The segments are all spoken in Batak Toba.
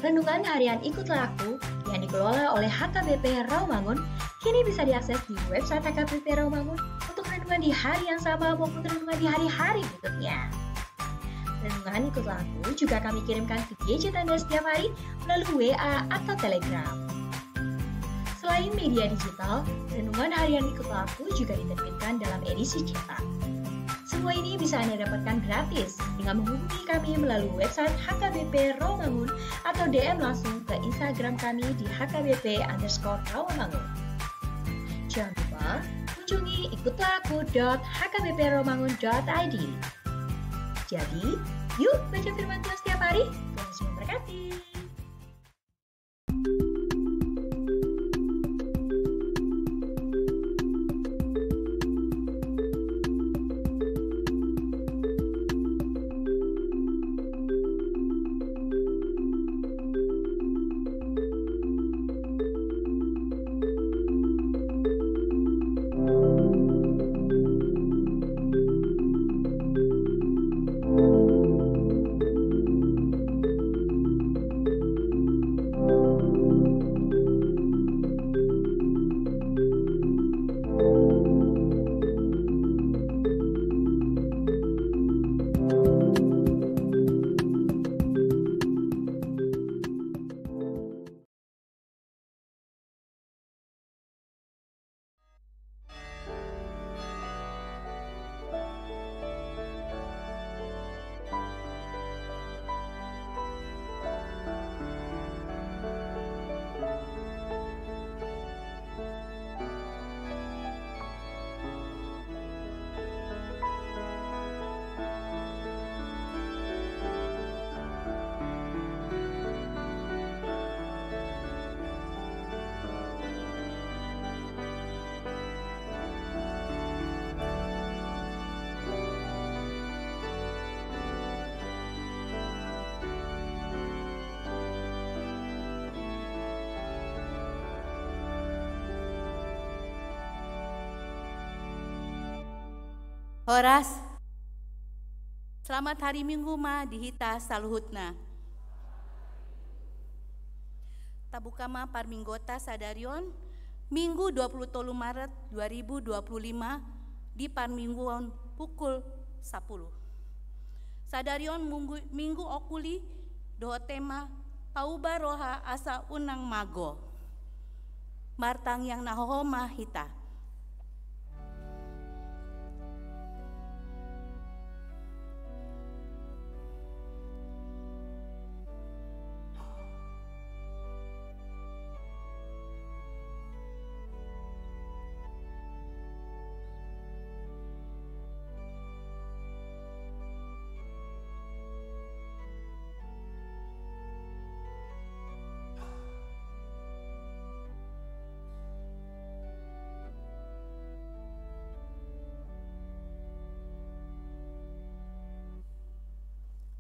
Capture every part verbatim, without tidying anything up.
Renungan harian Ikutlah Aku yang dikelola oleh H K B P Rawamangun kini bisa diakses di website H K B P Rawamangun untuk renungan di hari yang sama maupun renungan di hari-hari berikutnya. Renungan Ikutlah Aku juga kami kirimkan ke gadget Anda setiap hari melalui W A atau Telegram. Selain media digital, renungan harian Ikutlah Aku juga diterbitkan dalam edisi cetak. Semua ini bisa Anda dapatkan gratis dengan menghubungi kami melalui website H K B P Rawamangun atau D M langsung ke Instagram kami di H K B P underscore Rawamangun. Jangan lupa kunjungi ikutlah aku dot H K B P rawamangun dot I D. Jadi, yuk baca firman Tuhan setiap hari. Tuhan Yesus memberkati. Horas. Selamat hari Minggu ma di hita saluhutna. Tabuka ma parmingguonta sadari on, Minggu dua puluh tolu Maret dua ribu dua puluh lima, di parmingguon pukul sapuluh. Sadari on munggu-, Minggu Okuli dohot tema pauba roha asa unang mago. Martangiang na hohom ma hita.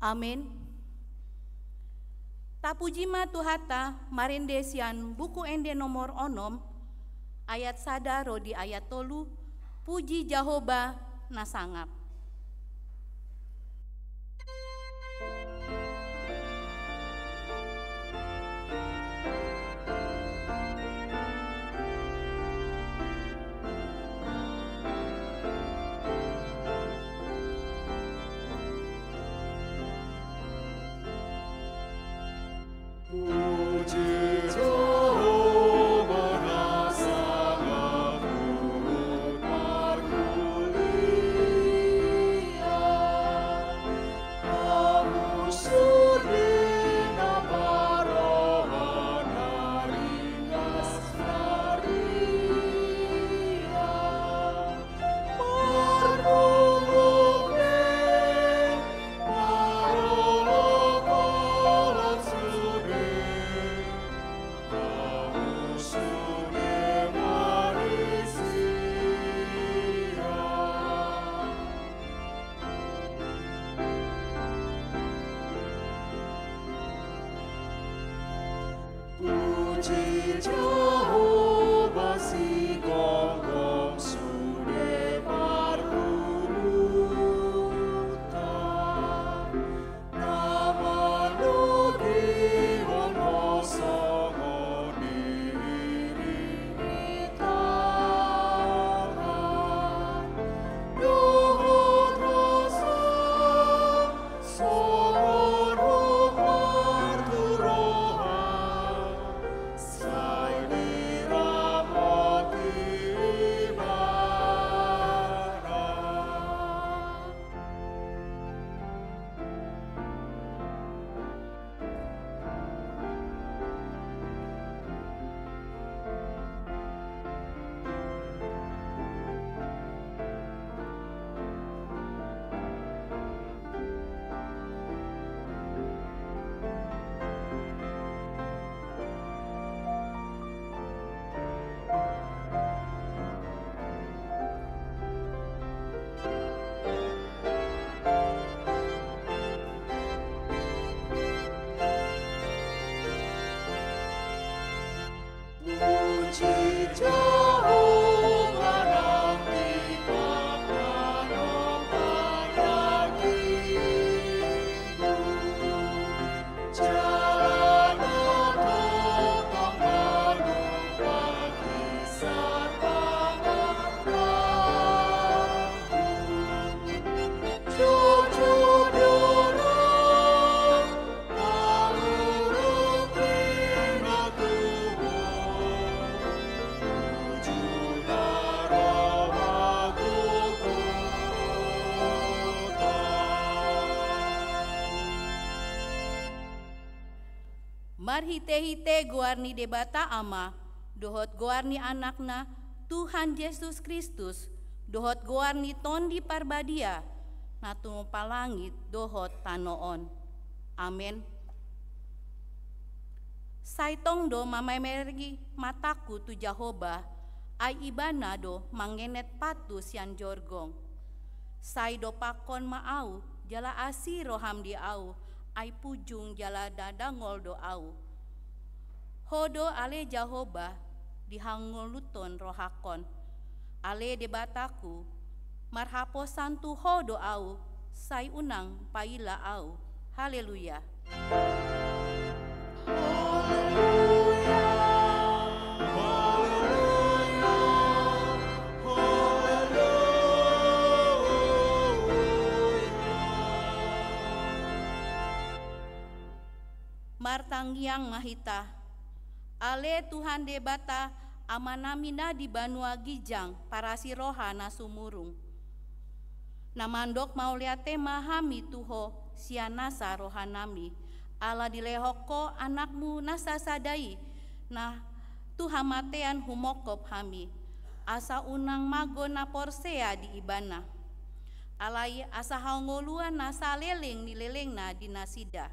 Amen. Tapuji ma Tuhanta, marende sian Buku Ende nomor onom, ayat sada ro di ayat tolu, Puji Jahowa na sangap. Puji Jahowa, sigomgom sude parhundulta, na manogihon Marhitehite goar ni Debata Ama, dohot goar ni Anakna, Tuhan Jesus Kristus, dohot goar ni Tondi Parbadia, na tumompa langit dohot tano on. Amen. Sai tong do mamereng matangku tu Jahowa, ai Ibana do mangenet patu sian jorgong. Sai dompakkon ma ahu, jala asi roham di ahu, ai punjung jala na dangol do ahu. Ho do ale Jahowa, dihangoluthon rohangkon. Ale Debatangku, marhaposan tu Ho do ahu, sai unang paila ahu. Haleluya. Martangiang ma hita. Ale Tuhan Debata, Amanami na di banua ginjang, parasi roha na sumurung. Na mandok mauliate ma hami tu Ho sian nasa rohanami, ala dilehon Ho Anakmu na sasada i, na tu hamatean humongkop hami, asa unang mago na porsea di Ibana. Alai asa hangoluan na saleleng ni lelengna di nasida.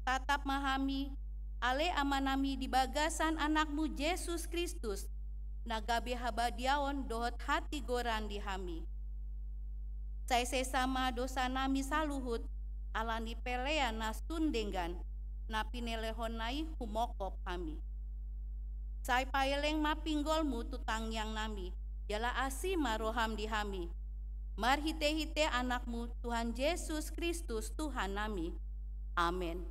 Tatap ma hami, ale Amanami, di bagasan Anakmu Jesus Kristus, na gabe habadiaon dohot hatigoran di hami. Sai sesa ma dosanami saluhut, ala ni pelean na sun denggan, na pinelehonNa i humongkop hami. Sai paeleng ma pinggolMu tu tangiangnami, jala asi ma rohaM di hami. Marhitehite AnakMu, Tuhan Jesus Kristus, Tuhannami. Amen.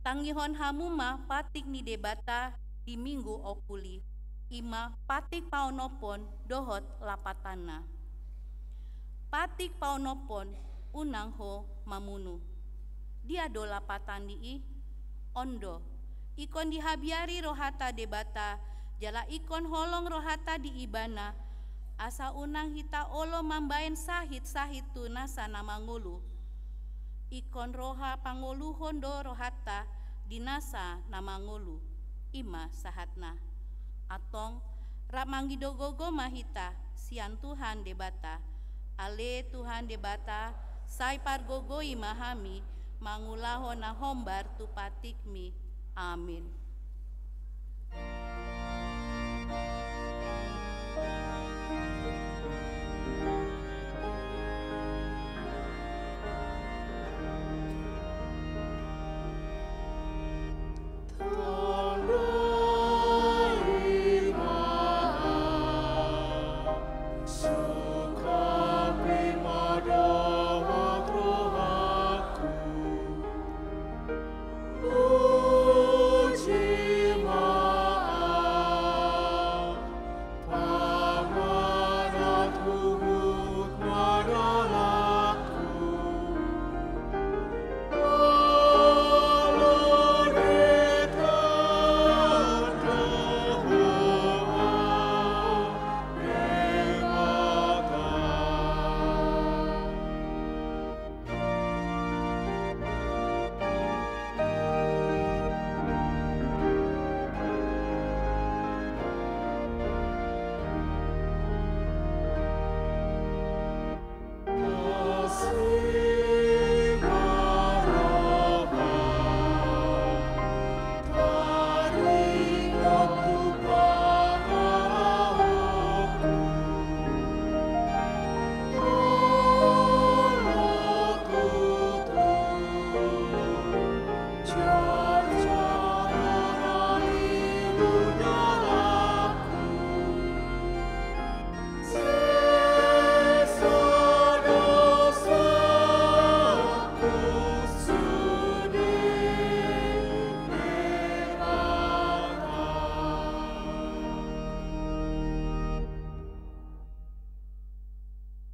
Tangihon hamu ma patik ni Debata di Minggu Ompuli, i ma patik paonomhon dohot lapatanna. Patik paonomhon, unang ho mamunu. Dia do lapatan ni i? On do, ingkon dihabiari rohanta Debata, jala ingkon holong rohanta di Ibana, asa unang hita olo mambahen sahit-sahit tu nasa na mangolu. Ingkon roha pangoluhon do rohanta di nasa na mangolu, i ma sahatna. Antong, rap mangido gogo ma hita, sian Tuhan Debata. Ale Tuhan Debata, sai pargogoi ma hami mangulahon na hombar tu patikmi. Amin.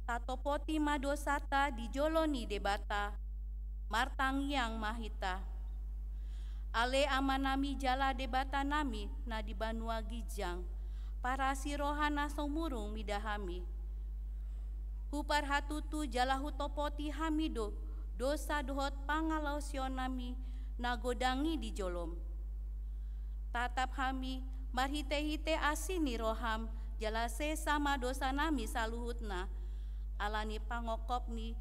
Tatopoti ma dosanta di jolo ni Debata, martangiang ma hita. Ale Amanami jala Debatanami na di banua ginjang, parasi roha na sumurung mida hami. Huparhatutu jala hutopoti hami do dosa dohot pangalaosionami na godang i di jolom. Tatap hami marhitehite asi ni roham, jala sesa ma dosanami saluhutna, ala ni pangongkop ni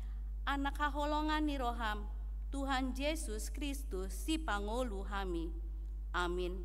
Anak haholongan ni roham, Tuhan Jesus Kristus, Sipangolu hami. Amin.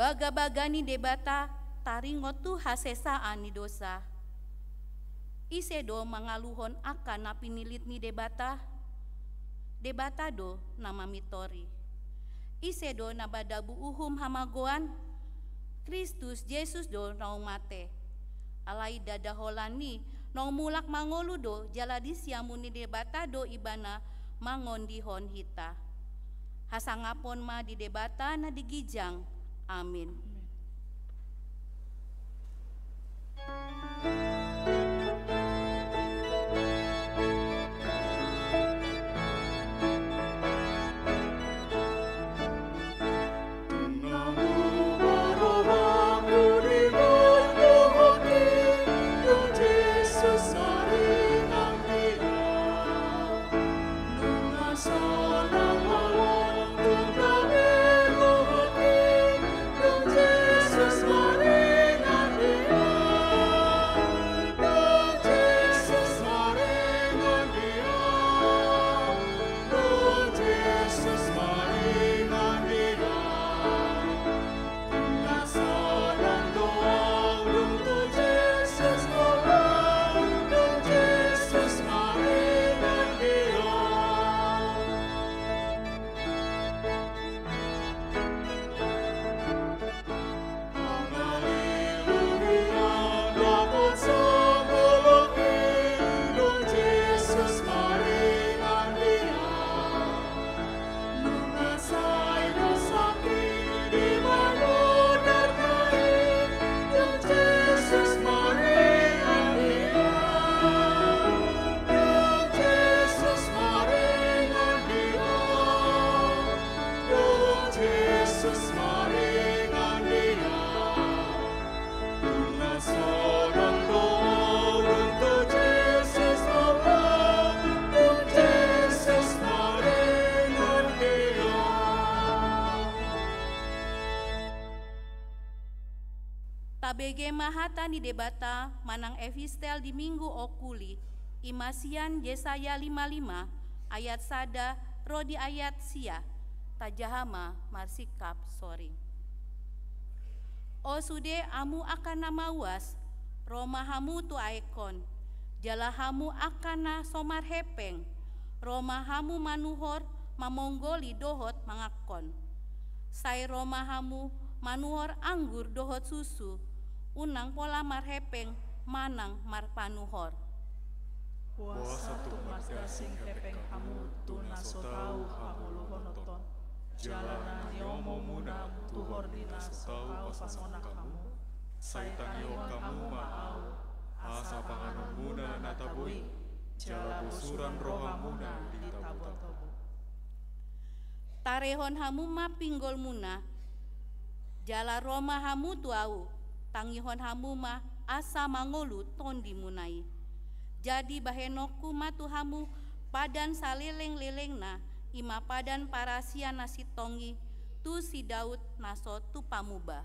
Bagabaga ni Debata taringot tu hasesaan ni dosa. Ise do mangaluhon angka na pinilit ni Debata? Debata do na mamintori. Ise do na madabu uhum hamagoan? Kristus Jesus do naung mate. Alai ndada holan i, naung mulak mangolu do, jala di siamun ni Debata do Ibana mangondihon hita. Hasangapon ma di Debata na di ginjang. Amin. Tabege ma hata ni Debata manang epistel di Minggu on uli, i ma sian Jesaya lima lima ayat sada ro di ayat sia. Tajaha ma marsingkap soring. O sude hamu angka na mauas, ro ma hamu tu aek on, jala hamu angka na so marhepeng, ro ma hamu manuhor, mamonggoli dohot manganhon. Sai ro ma hamu manuhor anggur dohot susu, unang pola marhepeng manang marpanuhor. Boasa tung mandasing hepeng hamu tu na so tau hamoluhonoton, jala na niomo muna tu hor ni na so tau pasonang hamu? Sai tangihon hamu ma ahu, asa panganon muna na tabo i, jala bosuran roha muna di tabo-tabo. Tarehon hamu ma pinggol muna, jala ro ma hamu tu ahu, tangihon hamu ma asa mangolu tondi muna i. Jadi bahenonku ma tu hamu padan saleleng-lelengna, i ma padan parasian na sintong i, tu si Daud na so tupa muba.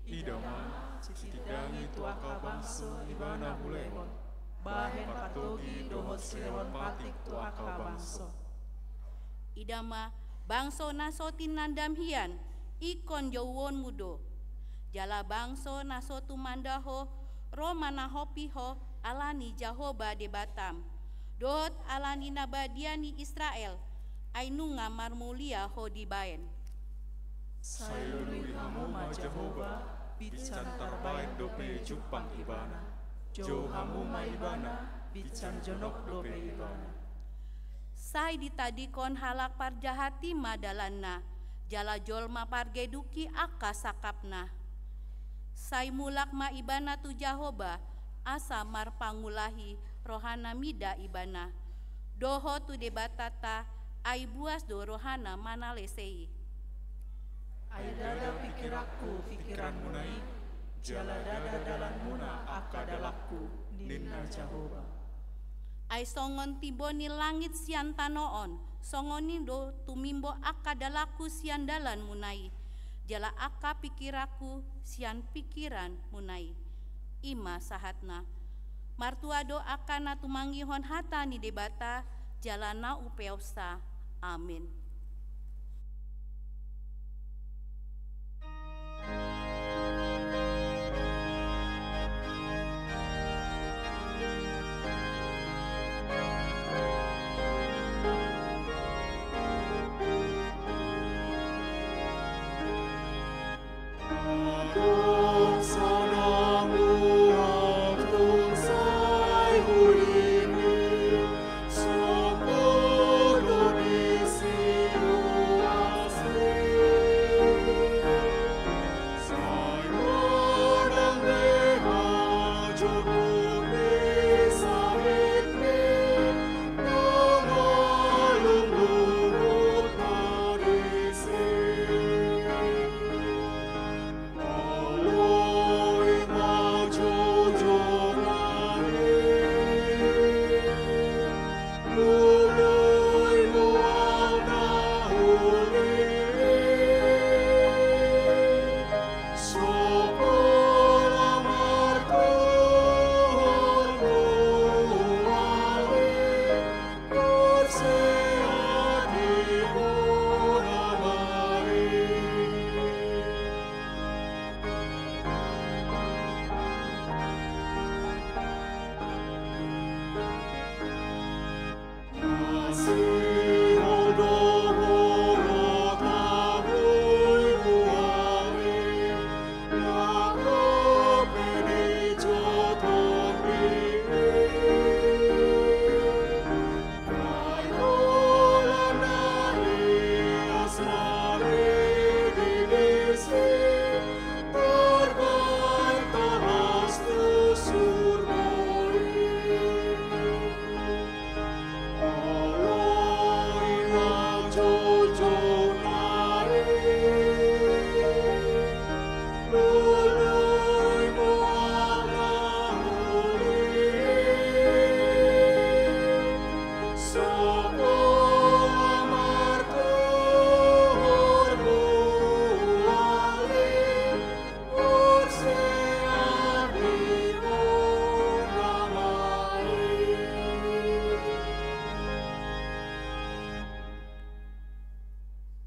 Ida ma, sitindangi tu angka bangso ibana hulehon, bahen partogi dohot silehon patik tu angka bangso. Ida ma, bangso na so tinandam hian, ingkon jouonmu do. Jala bangso na so tumanda ho, ro manahopi ho ala ni Jahowa Debatam, dohot ala ni na badia ni Israel, ai nunga marmulia ho dibaen. Sai lului hamu ma Jahowa, binsan tarbaen dope jumpang ibana. Jou hamu ma ibana, binsan jonok dope ibana. Sai ditadingkon halak parjahat i ma dalanna, jala jolma pargeduk i angka sangkapna. Sai mulak ma ibana tu Jahowa, asa marpangulahi rohana mida ibana. Dohot tu Debatanta, ai buas do rohana manalese i. Ai ndada pingkiranku pingkiranmuna i, jala ndada dalanmuna angka dalanku, ninna Jahowa. Ai songon timbo ni langit sian tano on, songon i do tumimbo angka dalanku sian dalanmuna i, jala angka pingkiranku sian pingkiranmuna i. I ma sahatna. Martua do angka na tumangihon hata ni Debata, jala na upeopsa. Amen.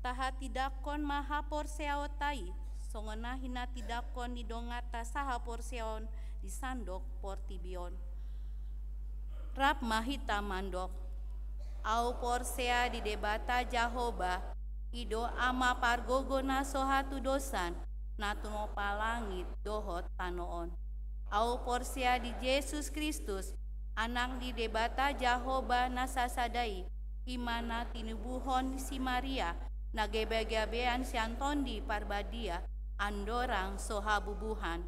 Tahatindangkon ma haporseaonta i, songon na hinahatindangkon ni donganta sahaporseaon di sandok portibi on. Rap ma hita mandok. Ahu porsea di Debata Jahowa, i do Ama pargogo na so hatudosan, na tumompa langit dohot tano on. Ahu porsea di Jesus Kristus, Anak ni Debata Jahowa na sasada i, i ma na tinubuhon si Maria, na gabegabean sian Tondi Parbadia, andorang so habubuhan.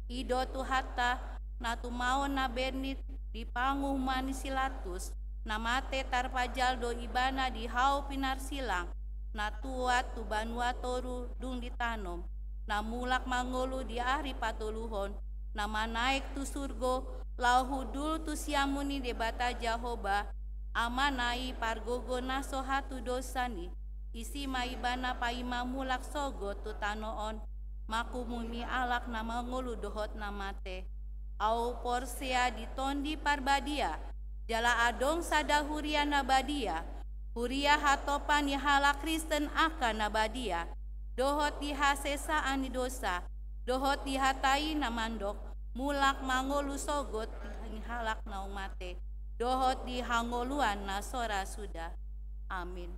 I do Tuhanta, na tumaon na bernit di panguhuman ni si Latus, na mate tarpajal do Ibana di hau pinarsilang, na tuat tu banua toru dung ditanom, na mulak mangolu di ari patoluhon, na manaek tu surgo, laho hundul tu siamun ni Debata Jahowa, Amana i pargogo na so hatudosan i, disi ma Ibana paima mulak sogot tu tano on, mangkumumi halak na mangolu dohot na mate. Ahu porsea di Tondi Parbadia, jala adong sada huria na badia, huria hatompa ni halak Kristen angka na badia, dohot di hasesaan ni dosa, dohot di hata i na mandok, mulak mangolu sogot di halak naung mate, dohot di hangoluan na so ra suda. Amin.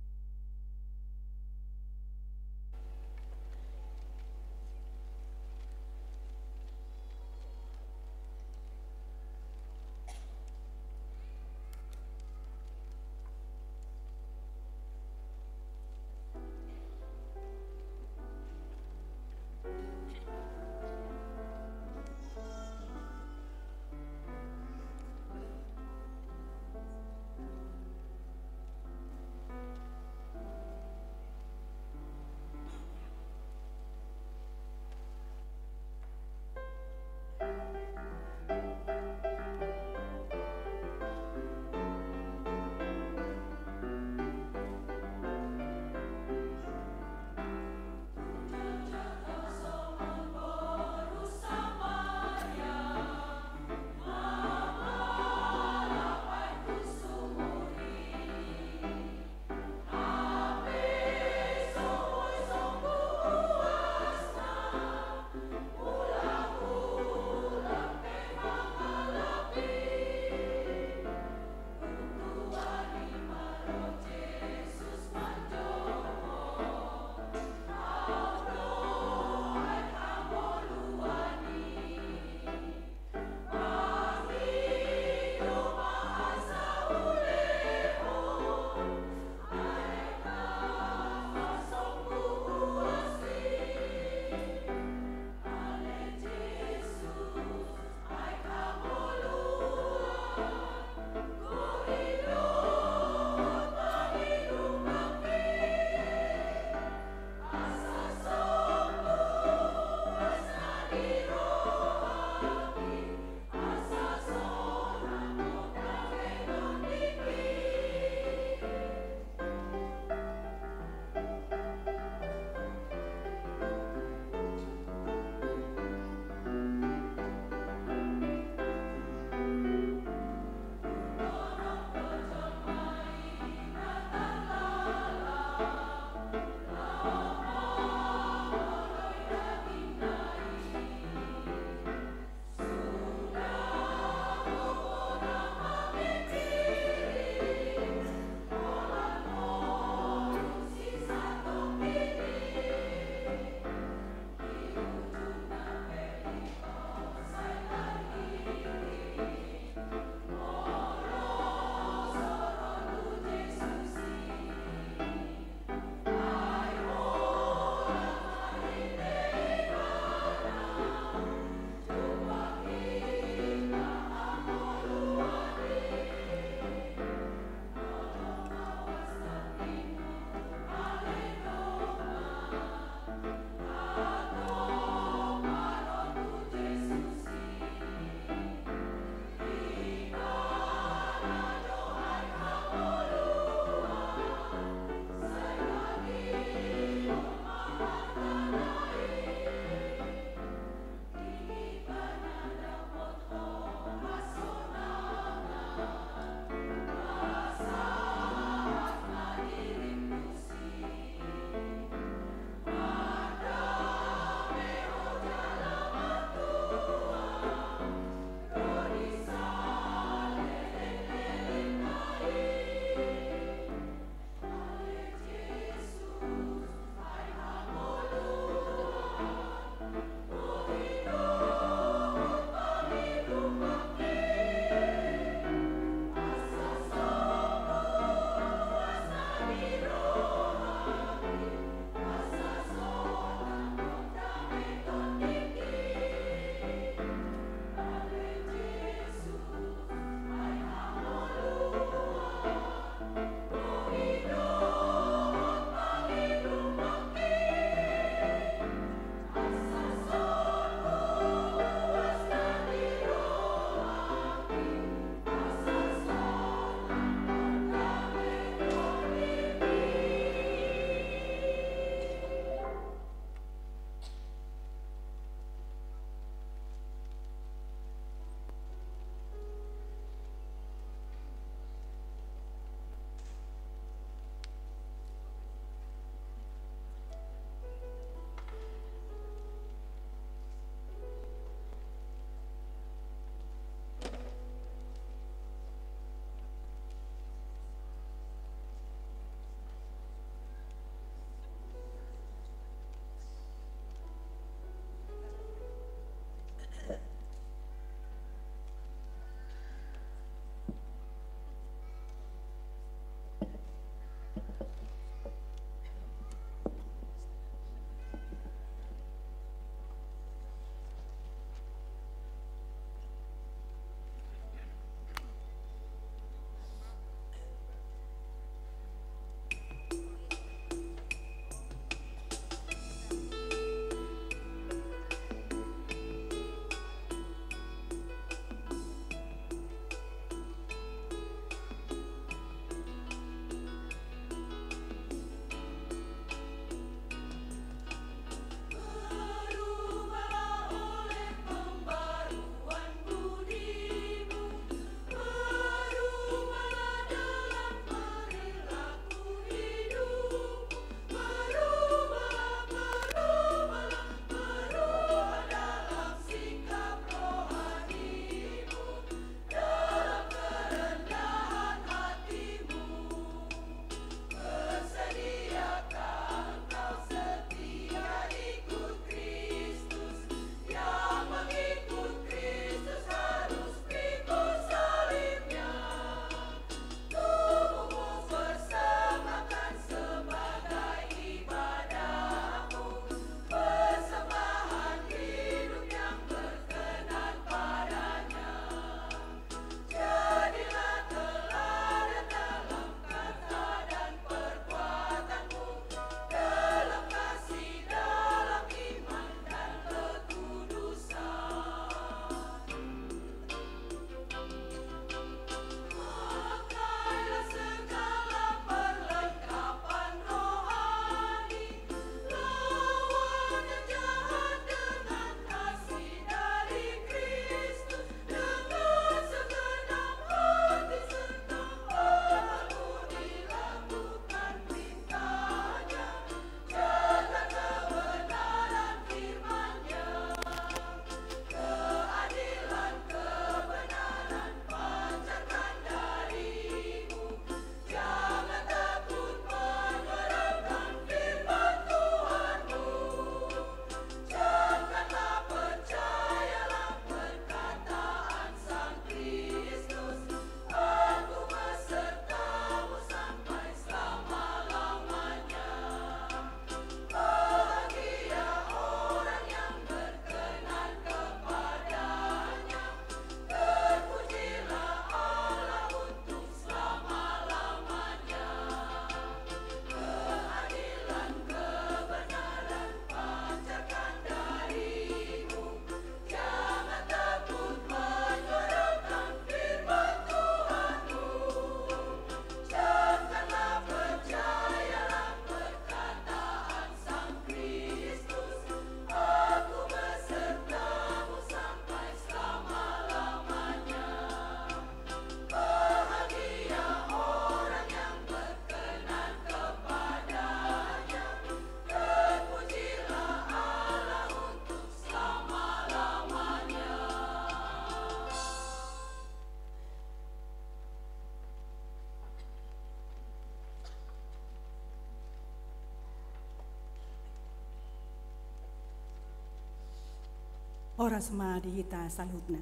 Horas ma di hita saluhutna.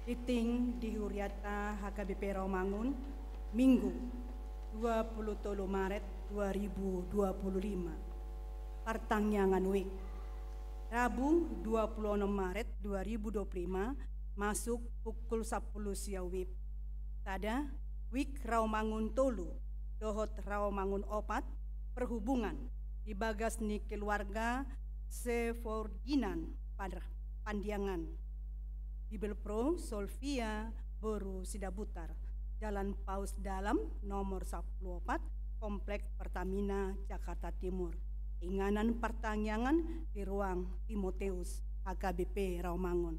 Tingting di huriata H K B P Rawamangun, Minggu, dua puluh tolu Maret dua ribu dua puluh lima. Partangiangan WIK. Rabu, dua puluh enam Maret dua ribu dua puluh lima, masuk pukul sampulu sia WIB. Sada, WIK Rawamangun tolu dohot Rawamangun opat, perhubungan, di bagas ni keluarga Sefordinan Pan-, Pandiangan. Bibelvrouw Solvia boru Sidabutar, Jalan Paus Dalam nomor sampulu opat, Komplek Pertamina, Jakarta Timur. Inganan partangiangan di ruang Timoteus, H K B P Rawamangun.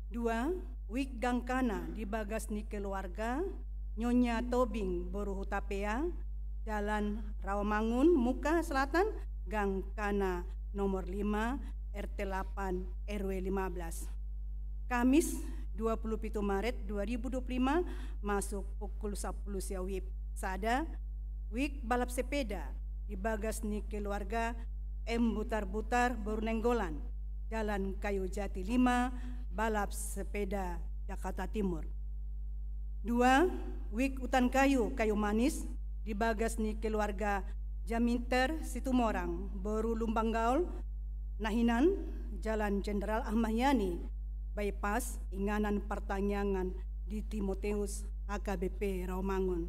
Dua, WIK Gangkana di bagas ni keluarga Nyonya Tobing boru Hutapea, Jalan Rawamangun Muka Selatan, Gangkana nomor lima, R T delapan, R W lima belas. Kamis, dua puluh pitu Maret dua ribu dua puluh lima, masuk pukul sampulu sia WIB. Sada, WIK balap sepeda di bagas ni keluarga M Butar-Butar boru Nainggolan, Jalan Kayu Jati lima, Balap Sepeda, Jakarta Timur. Dua, WIK Utan Kayu, Kayu Manis, di bagas ni keluarga Jaminter Situmorang boru Lumban Gaol, na hinan Jalan Jenderal Ahmad Yani, Bypass, inganan partangiangan di Timoteus, H K B P Rawamangun.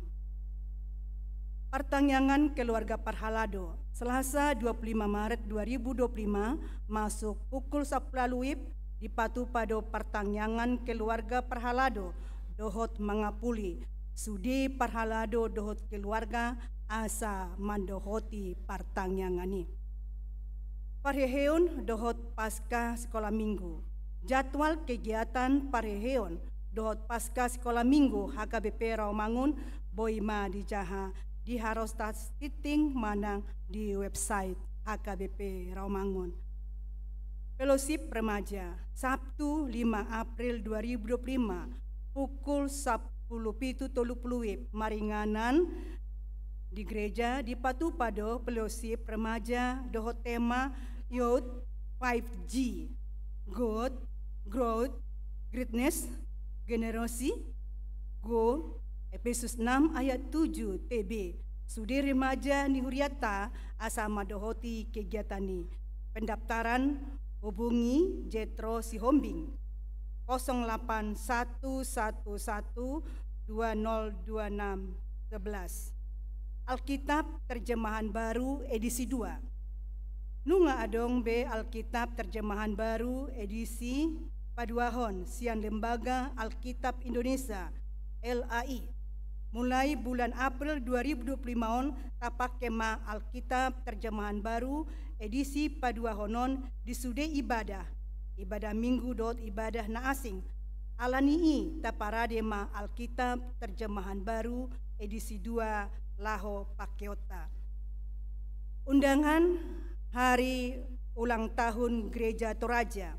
Partangiangan keluarga parhalado, Selasa dua puluh lima Maret dua ribu dua puluh lima, masuk pukul sampulu ualu WIB, dipatupa do partangiangan keluarga parhalado dohot mangapuli sude parhalado dohot keluarga asa mandohoti partangiangan i. Parheheon dohot Paskah Sekolah Minggu. Jadwal kegiatan parheheon dohot Paskah Sekolah Minggu H K B P Rawamangun boi ma dijaha di harosta tingting manang di website H K B P Rawamangun. Fellowship Remaja, Sabtu lima April dua ribu dua puluh lima, pukul sampulu pitu tolu pulu WIB, maringanan di gereja, dipatupa do fellowship remaja dohot tema Youth five G, God, Growth, Greatness, Generosity, Go, Efesus enam ayat tujuh T B, sude remaja ni huriata asa mandohoti kegiatan i. Pendaftaran hubungi Jetro Sihombing, kosong delapan satu satu satu dua nol dua enam sebelas. Alkitab Terjemahan Baru edisi dua. Nunga adong be Alkitab Terjemahan Baru edisi paduahon sian Lembaga Alkitab Indonesia, L A I. Mulai bulan April dua ribu dua puluh lima on, tapake ma Alkitab Terjemahan Baru edisi paduahon on di sude ibadah, ibadah Minggu dohot ibadah na asing. Alani i, taparade ma Alkitab Terjemahan Baru edisi dua laho pakeonta. Undangan hari ulang tahun Gereja Toraja.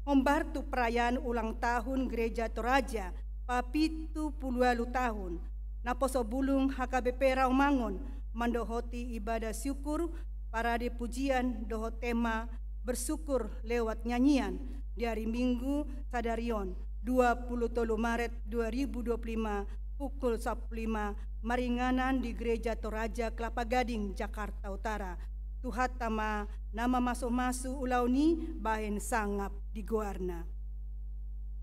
Hombar tu perayaan ulang tahun Gereja Toraja, papitu pulu ualu tahun. Naposo bulung H K B P Rawamangun mandohoti ibadah syukur, parade pujian dohot tema bersyukur lewat nyanyian di hari Minggu sadari on, dua puluh tolu Maret dua ribu dua puluh lima, pukul sampulu lima, maringanan di Gereja Toraja Kelapa Gading, Jakarta Utara. Tuhanta ma na mamasu-masu ulaon i bahen sangap di goarna.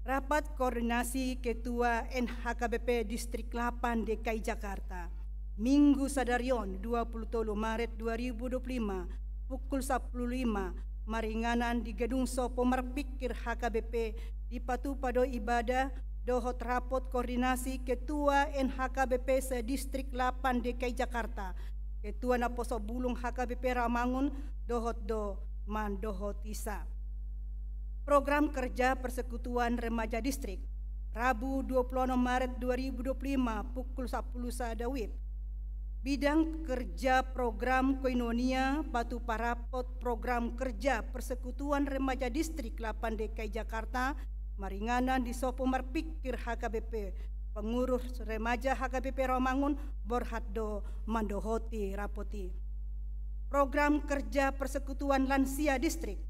Rapat Koordinasi Ketua N H K B P Distrik delapan D K I Jakarta, Minggu sadari on, dua puluh tolu Maret dua ribu dua puluh lima, pukul sampulu lima, maringanan di Gedung Sopo Marpikir H K B P, dipatupa do ibadah dohot rapot koordinasi Ketua N H K B P se-Distrik delapan D K I Jakarta, Ketua Naposo Bulung H K B P Rawamangun, dohot do mandohotisa. Program kerja Persekutuan Remaja Distrik, Rabu dua puluh enam Maret dua ribu dua puluh lima, pukul sampulu sada WIB. Bidang kerja program koinonia, patupa rapot program kerja Persekutuan Remaja Distrik delapan D K I Jakarta, maringanan di Sopo Marpikir H K B P, pengurus remaja H K B P Rawamangun, borhat do mandohoti rapot i. Program kerja Persekutuan Lansia Distrik,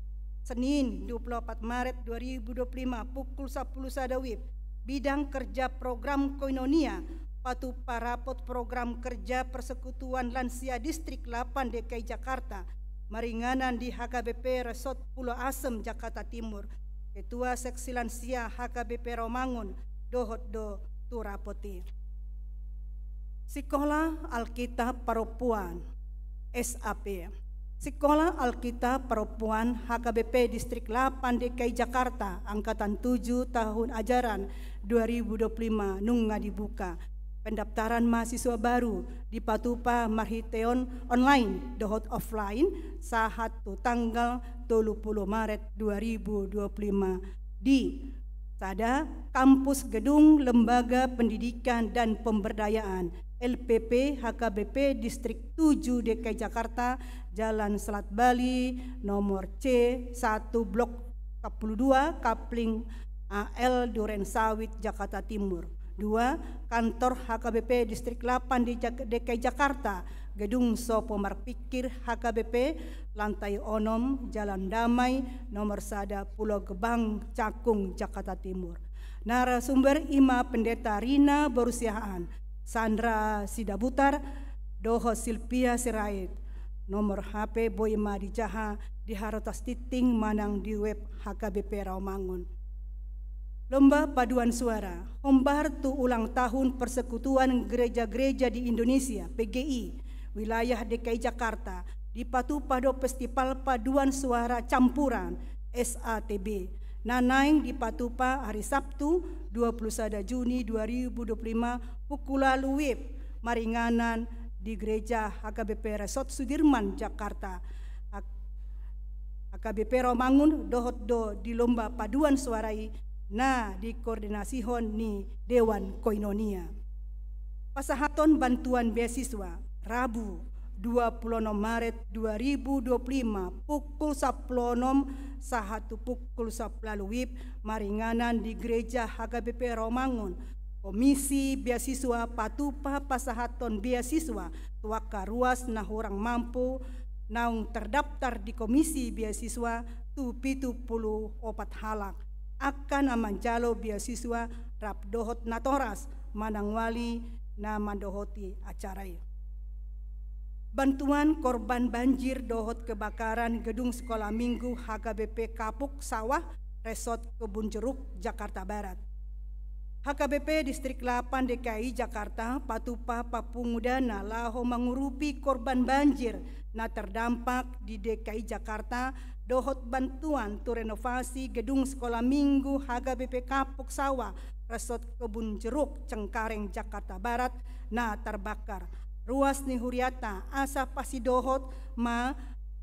Senin, dua puluh empat Maret dua ribu dua puluh lima, pukul sapuluh sada WIB, bidang kerja program koinonia, patupa rapot program kerja Persekutuan Lansia Distrik delapan DKI Jakarta, maringanan di HKBP Resort Pulau Asem, Jakarta Timur. Ketua Seksi Lansia HKBP Rawamangun, dohot do tu rapot i. Sikola Alkitab Parompuan, SAP. Sikola Alkitab Parompuan HKBP Distrik delapan DKI Jakarta, angkatan tujuh, tahun ajaran dua ribu dua puluh lima nunga dibuka. Pendaftaran mahasiswa baru dipatupa marhite on-, online dohot offline sahat tu tanggal tolu puluh Maret dua ribu dua puluh lima di sada, kampus gedung Lembaga Pendidikan dan Pemberdayaan, LPP HKBP Distrik tujuh DKI Jakarta, Jalan Selat Bali, nomor C satu, blok empat puluh dua, Kapling A L, Duren Sawit, Jakarta Timur. Dua, kantor HKBP Distrik delapan di Jak-, DKI Jakarta, Gedung Sopo Marpikir HKBP, lantai onom, Jalan Damai, nomor sada, Pulau Gebang, Cakung, Jakarta Timur. Narasumber i ma Pendeta Rina Borusiahaan, Sandra Sidabutar, dohot Silvia Sirait. Nomor HP boi ma dijaha di harotas tingting manang di web HKBP Rawamangun. Lomba paduan suara, hombar tu ulang tahun Persekutuan Gereja-Gereja di Indonesia, PGI, wilayah DKI Jakarta, dipatupa do festival paduan suara campuran, SATB, na naeng dipatupa hari Sabtu, dua puluh sada Juni dua ribu dua puluh lima, pukul ualu WIB, maringanan di Gereja HKBP Resort Sudirman, Jakarta. Ak-, HKBP Rawamangun dohot do di lomba paduan suara i na dikoordinasihon ni Dewan Koinonia. Pasahaton bantuan beasiswa, Rabu, dua puluh onom Maret dua ribu dua puluh lima, pukul sapuluh onom sahat tu pukul sapuluh ualu WIB, maringanan di Gereja HKBP Rawamangun. Komisi Beasiswa patupa pasahaton beasiswa tu angka ruas na hurang mampu naung terdaftar di Komisi Beasiswa tu pitu puluh opat halak. Angka na manjalo beasiswa rap dohot natoras manang wali na mandohoti acara i. Bantuan korban banjir dohot kebakaran gedung Sekolah Minggu HKBP Kapuk Sawah, Resort Kebun Jeruk, Jakarta Barat. HKBP Distrik delapan DKI Jakarta patupa papungu dana laho mangurupi korban banjir na terdampak di DKI Jakarta dohot bantuan tu renovasi gedung Sekolah Minggu HKBP Kapuk Sawah, Resort Kebun Jeruk, Cengkareng, Jakarta Barat, na tarbakar. Ruas ni hurianta asa pasidohot ma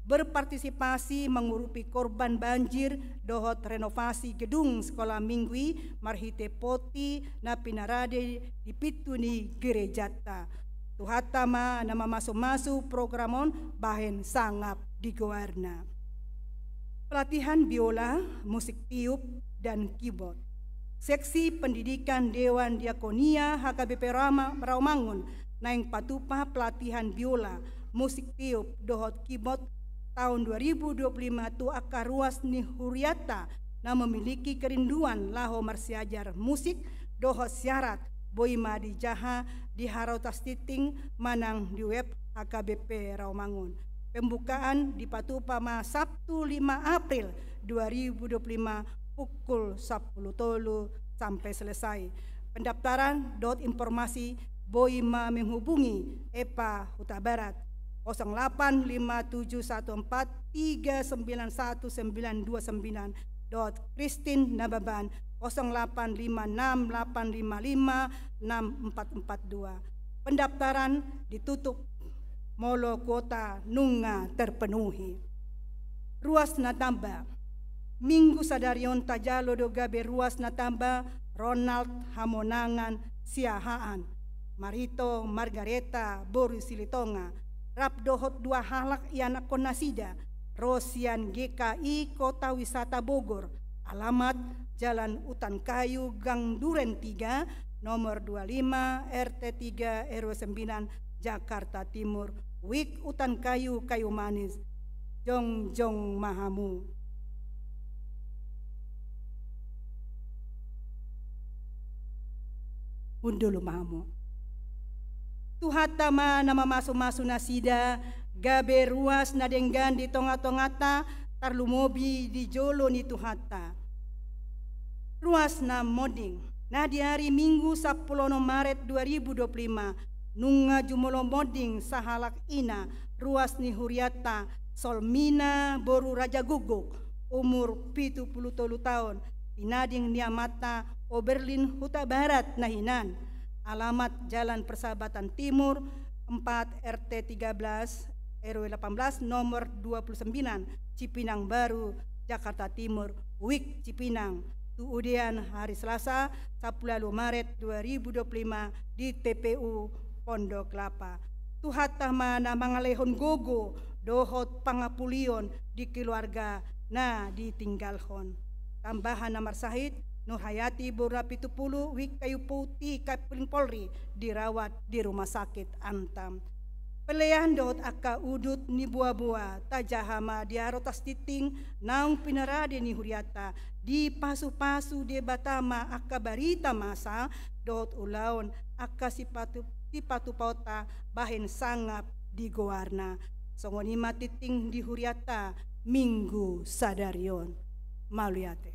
berpartisipasi mangurupi korban banjir dohot renovasi gedung Sekolah Minggu i marhite poti na pinarade di pintu ni gerejanta. Tuhanta ma na mamasumasu program on bahen sangap di goarna. Pelatihan biola, musik tiup, dan keyboard. Seksi Pendidikan Dewan Diakonia HKBP Rama-, Rawamangun naeng patupa pelatihan biola, musik tiup, dohot keyboard taon dua ribu dua puluh lima tu angka ruas ni hurianta na memiliki kerinduan laho marsiajar musik dohot siarat, boi ma dijaha di harotas tingting manang di web HKBP Rawamangun. Pembukaan dipatupa ma Sabtu lima April dua ribu dua puluh lima pukul sapuluh tolu sampai selesai. Pendaftaran dohot informasi boi ma menghubungi Epa Hutabarat, kosong delapan lima tujuh satu empat tiga sembilan satu sembilan dua sembilan, dohot Christine Nababan, kosong delapan lima enam delapan lima lima enam empat empat dua. Pendaftaran ditutup molo kuota nunga terpenuhi. Ruas na tamba. Minggu sadari on tajalo do gabe ruas na tamba Ronald Hamonangan Siahaan, Marito Margareta boru Silitonga, rap dohot dua halak ianakhon nasida, ro sian GKI Kota Wisata Bogor, alamat Jalan Utan Kayu, Gang Duren tiga, nomor dua lima, RT tiga, RW sembilan, Jakarta Timur, WIK Utan Kayu, Kayu Manis. Jongjong ma hamu. Hundul ma hamu. Tuhanta ma na mamasumasu nasida, gabe ruas na denggan di tongatonganta, tarlumobi di jolo ni Tuhanta. Ruas na monding. Nah, di ari Minggu sampulu onom Maret dua ribu dua puluh lima, nunga jumolo monding sahalak ina, ruas ni hurianta, Solmina boru Rajagukguk, umur pitu pulu tolu taon, pinading ni amanta Oberlin Hutabarat na hinan. Alamat Jalan Persahabatan Timur, empat R T tiga belas, R W delapan belas, nomor dua puluh sembilan, Cipinang Baru, Jakarta Timur, WIK Cipinang. Tu udean hari Selasa, sampulu ualu Maret dua ribu dua puluh lima, di T P U Pondok Kelapa. Tuhanta ma na mangalehon gogo dohot pangapulion di keluarga na ditinggalhon. Tambahan na marsahit, Nurhayati boru na pitu pulu, WIK Kayu Putih, Kapuling Polri, dirawat di Rumah Sakit Antam. Pelean dohot angka udut ni boaboa, tajaha ma di ari Natal tingting, naung pinarade ni hurianta, dipasupasu Debata ma angka barita masa, dohot ulaon angka sipatu, sipatupaonta bahen sangap di goarna. Songon i ma tingting di hurianta Minggu sadari on. Mauliate.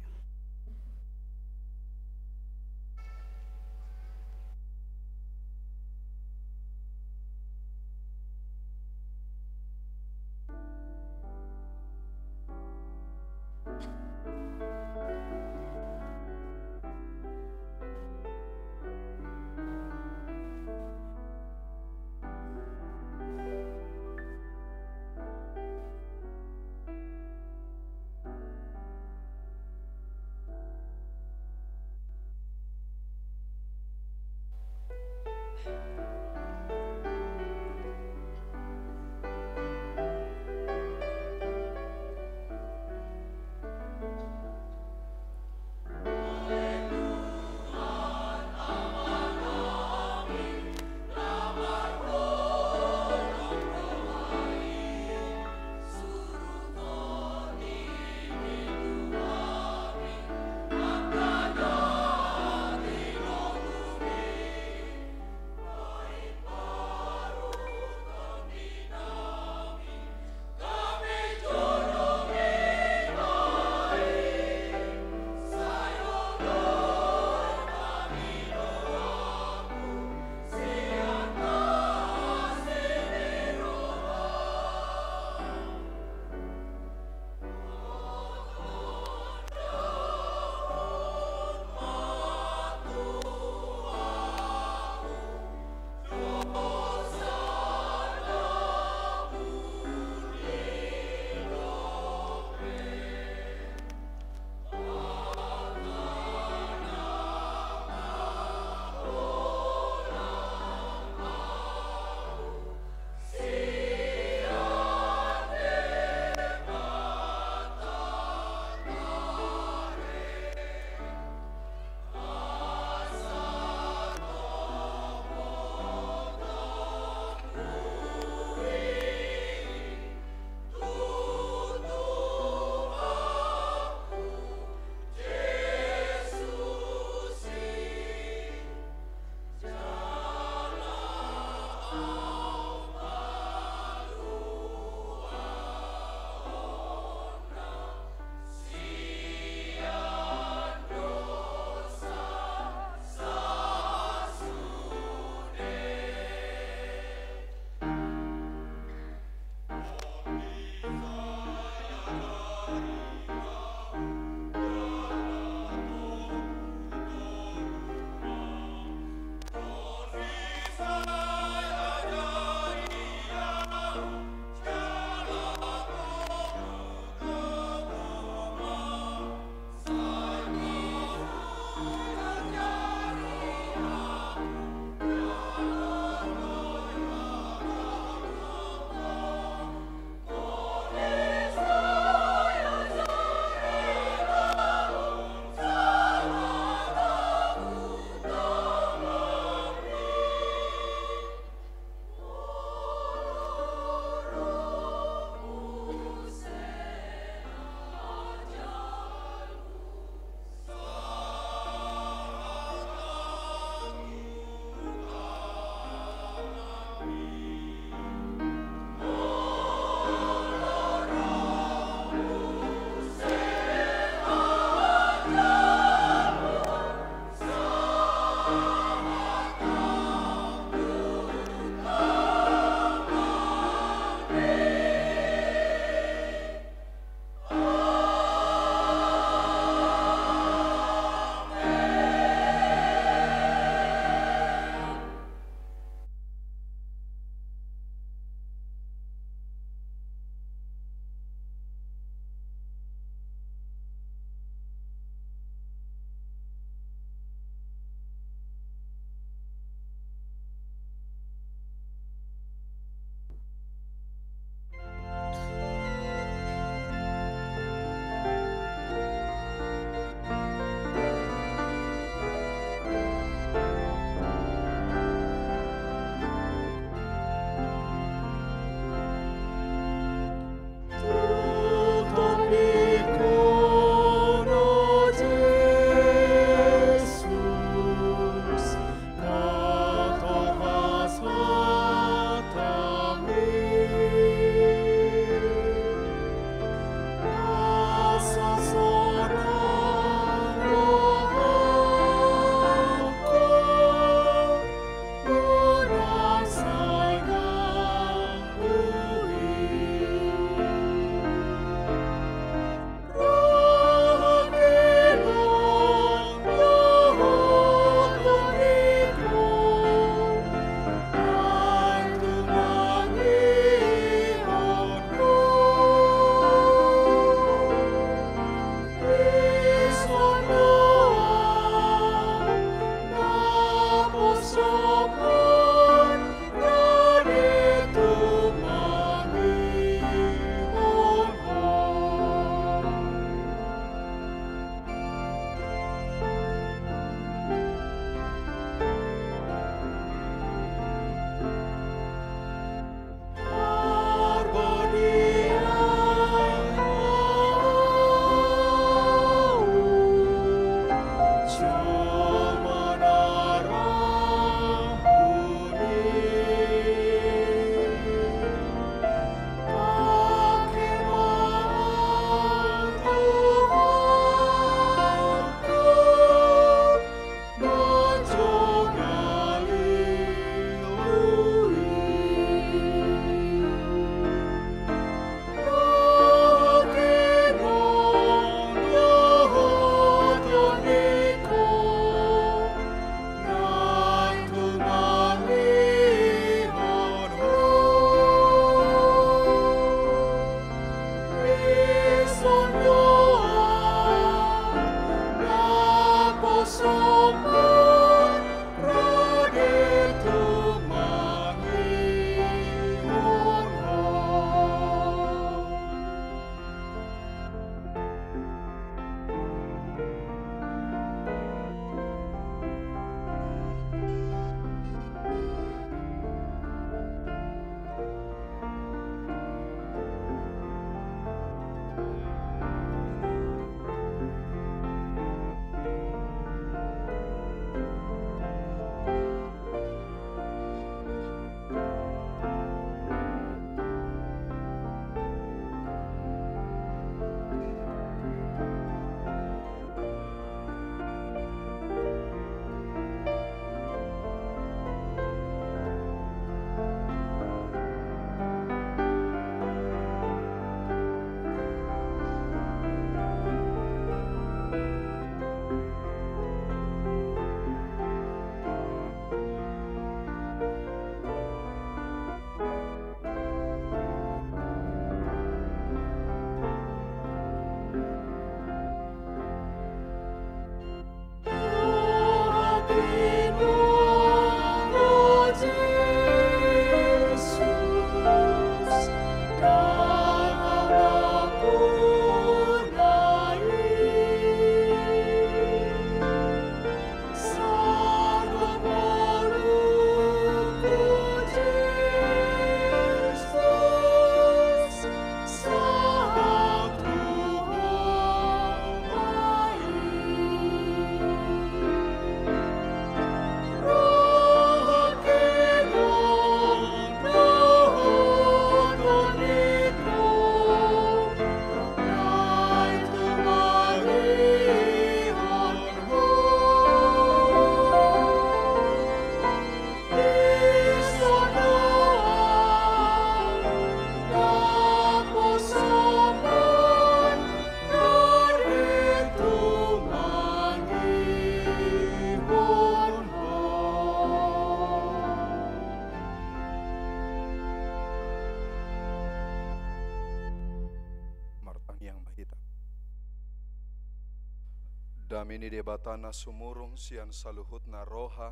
Dame ni Debata na sumurung sian saluhutna roha,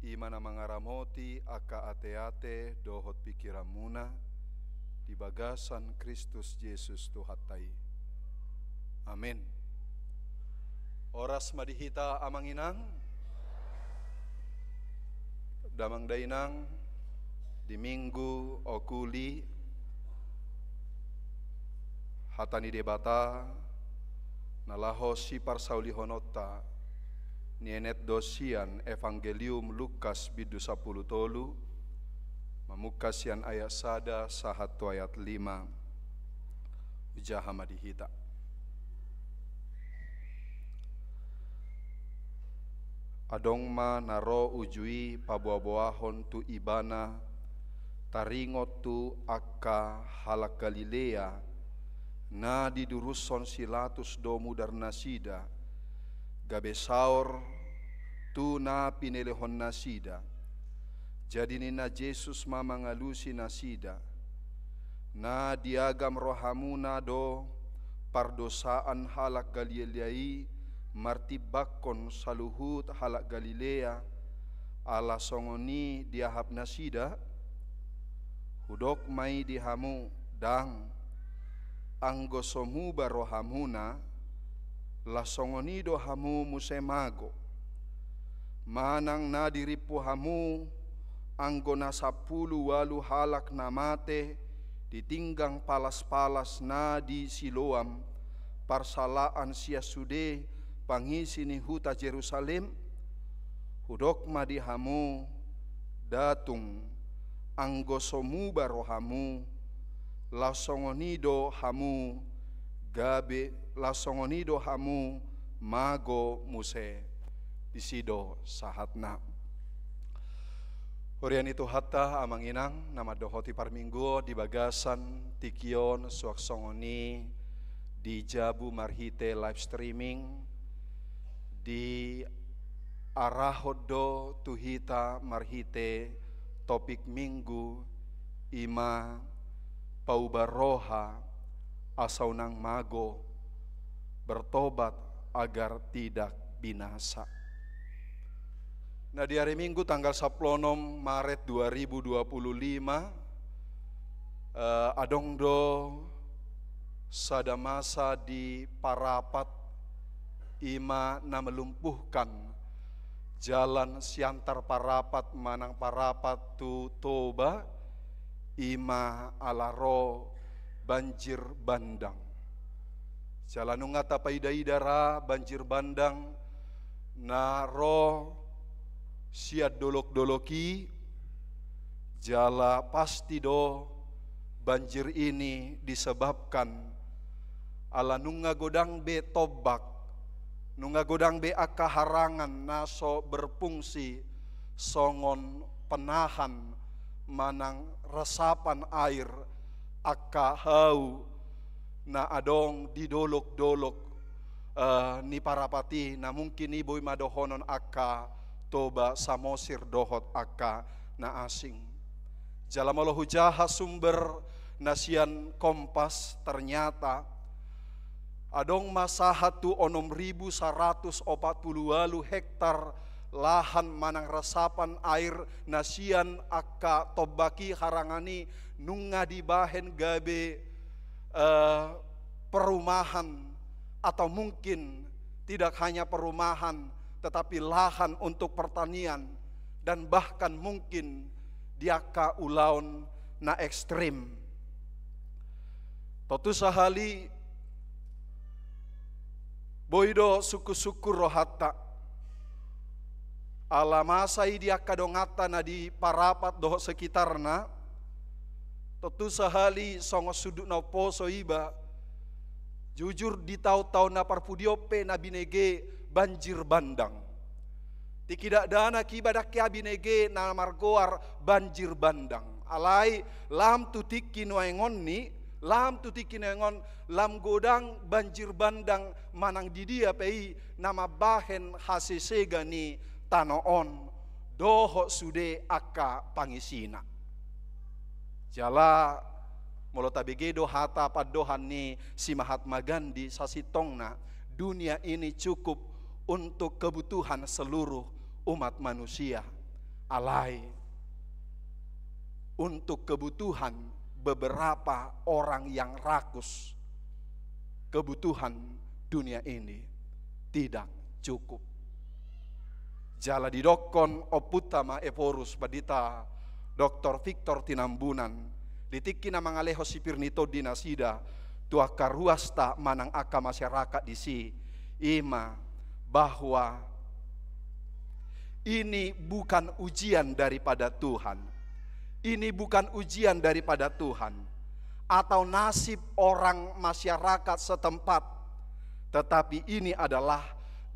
i ma na mangaramoti angka ateate dohot pingkiranmuna di bagasan Kristus Jesus Tuhanta i. Amin. Horas ma di hita amang inang. Damang dainang, di Minggu Okuli, hata ni Debata na laho siparsaulihononta nienet do sian Evangelium Lukas bindu sampulu tolu, mamungka sian ayat sada sahat tu ayat lima. Hujaha ma di hita. Adong ma na ro uju i paboaboahon tu ibana, taringot tu angka halak Galilea, na didurushon si Latus do mudarnasida, gabe saor tu na pinelehonnasida. Jadi ninna Jesus ma mangalusi nasida: Na diagam rohamuna do pardosaan halak Galilea i martimbangkon saluhut halak Galilea, ala songon i diahap nasida? Hudok ma i di hamu, ndang. Anggo so muba rohamuna, las songon i do hamu muse mago. Manang na dirimpu hamu anggo na sampulu ualu halak na mate di tinggang palas-palas na di Siloam, parsalaan sian sude pangisi ni huta Jerusalem? Hudok ma di hamu, nda tung. Anggo so muba rohamu, las songon i do hamu gabe, las songon i do hamu mago muse. Disi do sahatna. Huria ni Tuhanta, amang inang na mandohoti parmingguon, di bagasan tingki on suang songon i di jabu marhite live streaming, diarahon do tu hita marhite topik Minggu, i ma pauba roha asa unang mago, bertobat agar tidak binasa. Nah, di hari Minggu tanggal sampulu onom Maret dua ribu dua puluh lima, eh, adong do sada masa di Parapat, i ma na melumpuhkan jalan siantar Parapat manang Parapat tu Toba, i ma ala ro banjir bandang. Jala nunga tapaida-ida ra banjir bandang na ro sian dolok-dolok i, jala pasti do banjir ini disebabkan ala nunga godang be tombak, nunga godang be angka harangan na so berfungsi songon penahan manang resapan air angka hau na adong di dolok-dolok, eh, ni Parapat i, na mungkin i boi ma dohonon angka Toba Samosir dohot angka na asing. Jala molo hujaha sumber na sian Kompas, ternyata adong ma sahat tu onom ribu saratus opat pulu ualu hektar lahan manang resapan air na sian angka tombak i, harangan i, nunga dibahen gabe, eh, perumahan, atau mungkin tidak hanya perumahan, tetapi lahan untuk pertanian, dan bahkan mungkin di angka ulaon na ekstrim. Tontu sahali boi do sungkun-sungkun rohanta. Ala masa i di angka donganta na di Parapat dohot sekitarna, tontu sahali songon sundut na umposo iba, jujur di taon-taon na parpudi on pe na binege banjir bandang. Tingki dakdanak iba ndang hea binege na margoar banjir bandang. Alai lam tu tingki nuaeng on ni, lam tu tingki nuaeng on, lam godang banjir bandang manang di dia pe i na mambahen hasesega ni tano on dohot sude angka pangisina. Jala molo tabege do hata pandohan ni si Mahatma Gandhi sasintongna, dunia ini cukup untuk kebutuhan seluruh umat manusia. Alai, untuk kebutuhan beberapa orang yang rakus, kebutuhan dunia ini tidak cukup. Jala didokkon ompunta ma Ephorus, pandita Doktor Victor Tinambunan, di tingki na mangalehon sipir ni tondi nasida tu angka ruasta manang angka masyarakat disi, i ma bahwa ini bukan ujian daripada Tuhan. Ini bukan ujian daripada Tuhan atau nasib orang masyarakat setempat, tetapi ini adalah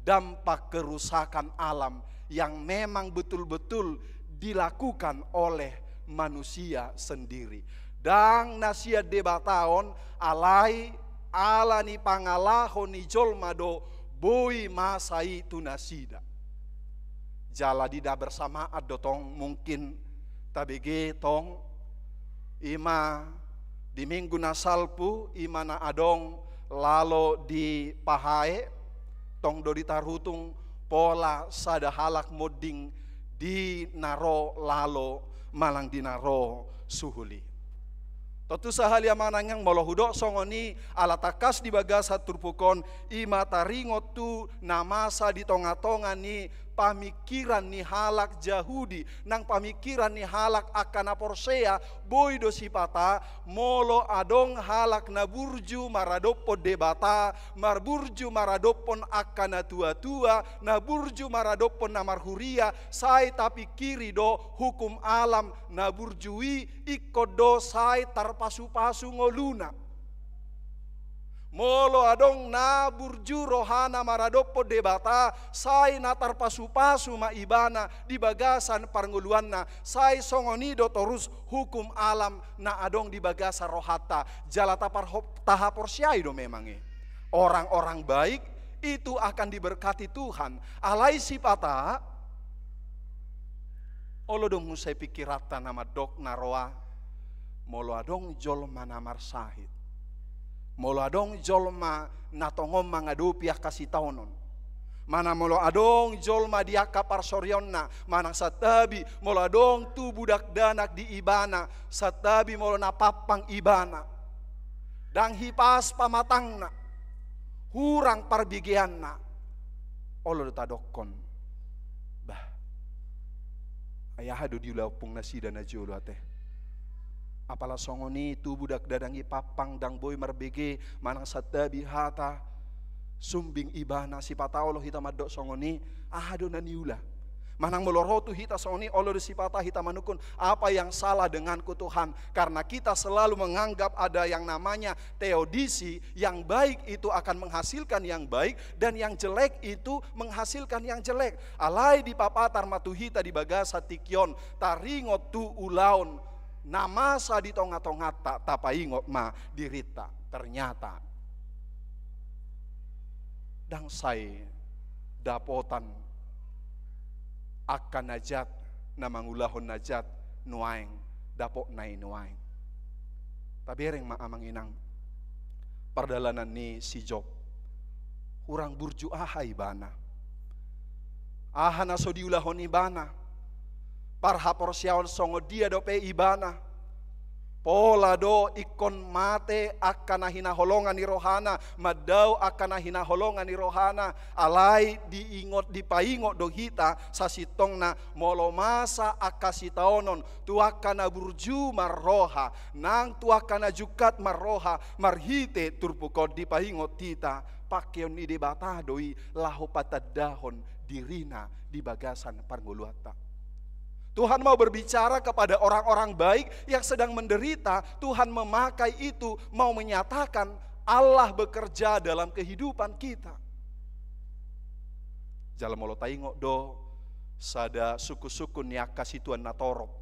dampak kerusakan alam yang memang betul-betul dilakukan oleh manusia sendiri. Ndang na sian Debata on, alai ala ni pangalaho ni jolma do boi masa i tu nasida. Jala di na bersamaan do tong mungkin tabege tong, i ma di minggu na salpu, i ma na adong lalo di Pahae, tong do di Tarutung, pola sada halak monding di na ro lalo manang di na ro suhul i. Tontu sahali amang inang, molo hudok songon i, ala tangkas di bagasan turpuk on, i ma taringot tu na masa di tonga-tonga ni pamingkiran ni halak Jahudi, nang pamingkiran ni halak angka na porsea. Boi do sipata, molo adong halak na burju maradophon Debata, marburju maradophon angka na tua-tua, na burju maradophon na marhuria, sai tapingkiri do hukum alam. Na burju i ingkon do sai tarpasu-pasu ngoluna. Molo adong na burju rohana maradophon Debata, sai na tarpasu-pasu ma ibana di bagasan parngoluanna, sai songon i do torus hukum alam na adong di bagasan rohanta. Jala taparho-, tahaporseai do memang i, orang-orang baik itu akan diberkati Tuhan. Alai sipata, olo do muse pingkiranta na mandok na roa, molo adong jolma na marsahit, molo adong jolma na tongon mangadopi angka sitaonon, manang molo adong jolma di angka parsorionna, manang santabi molo adong tubu dakdanak di ibana, santabi molo na pampang ibana, ndang hipas pamatangna, hurang parbegeanna, olo do tadokkon, bah, ai aha do diula ompung nasida na jolo ate? Apala songon i tubu dakdanak i pampang, ndang boi marbege, manang santabi hata, sumbing ibana, sipata olo hita mandok songon i, aha do na niula? Manang molo ro tu hita songon i, olo do sipata hita manungkun, apa yang salah denganku Tuhan? Karena kita selalu menganggap ada yang namanya teodisi, yang baik itu akan menghasilkan yang baik, dan yang jelek itu menghasilkan yang jelek. Alai dipapatar ma tu hita di bagasan tingki on, taringot tu ulaon na masa di tonga-tonganta, tapaingot ma dirinta. Ternyata ndang sai dapotan angka na jat, na mangulahon na jat nuaeng, dapotna i nuaeng. Tabereng ma amang inang pardalanan ni si Job. Hurang burju aha ibana? Aha na so diulahon ibana? Parhaporseaon songon dia dope ibana? Pola do ingkon mate angka na hinaholongan ni rohana, mandao angka na hinaholongan ni rohana, alai diingot, dipaingot do hita sasintongna, molo masa angka sitaonon tu angka na burju marroha, nang tu angka na jungkat marroha, marhite turpuk on dipaingot hita, pangkeon ni Debata do i laho patandahon dirina di bagasan parngoluanta. Tuhan mau berbicara kepada orang-orang baik yang sedang menderita. Tuhan memakai itu, mau menyatakan Allah bekerja dalam kehidupan kita. Jala molo taingot do sada sungkun-sungkun ni angka situan na torop,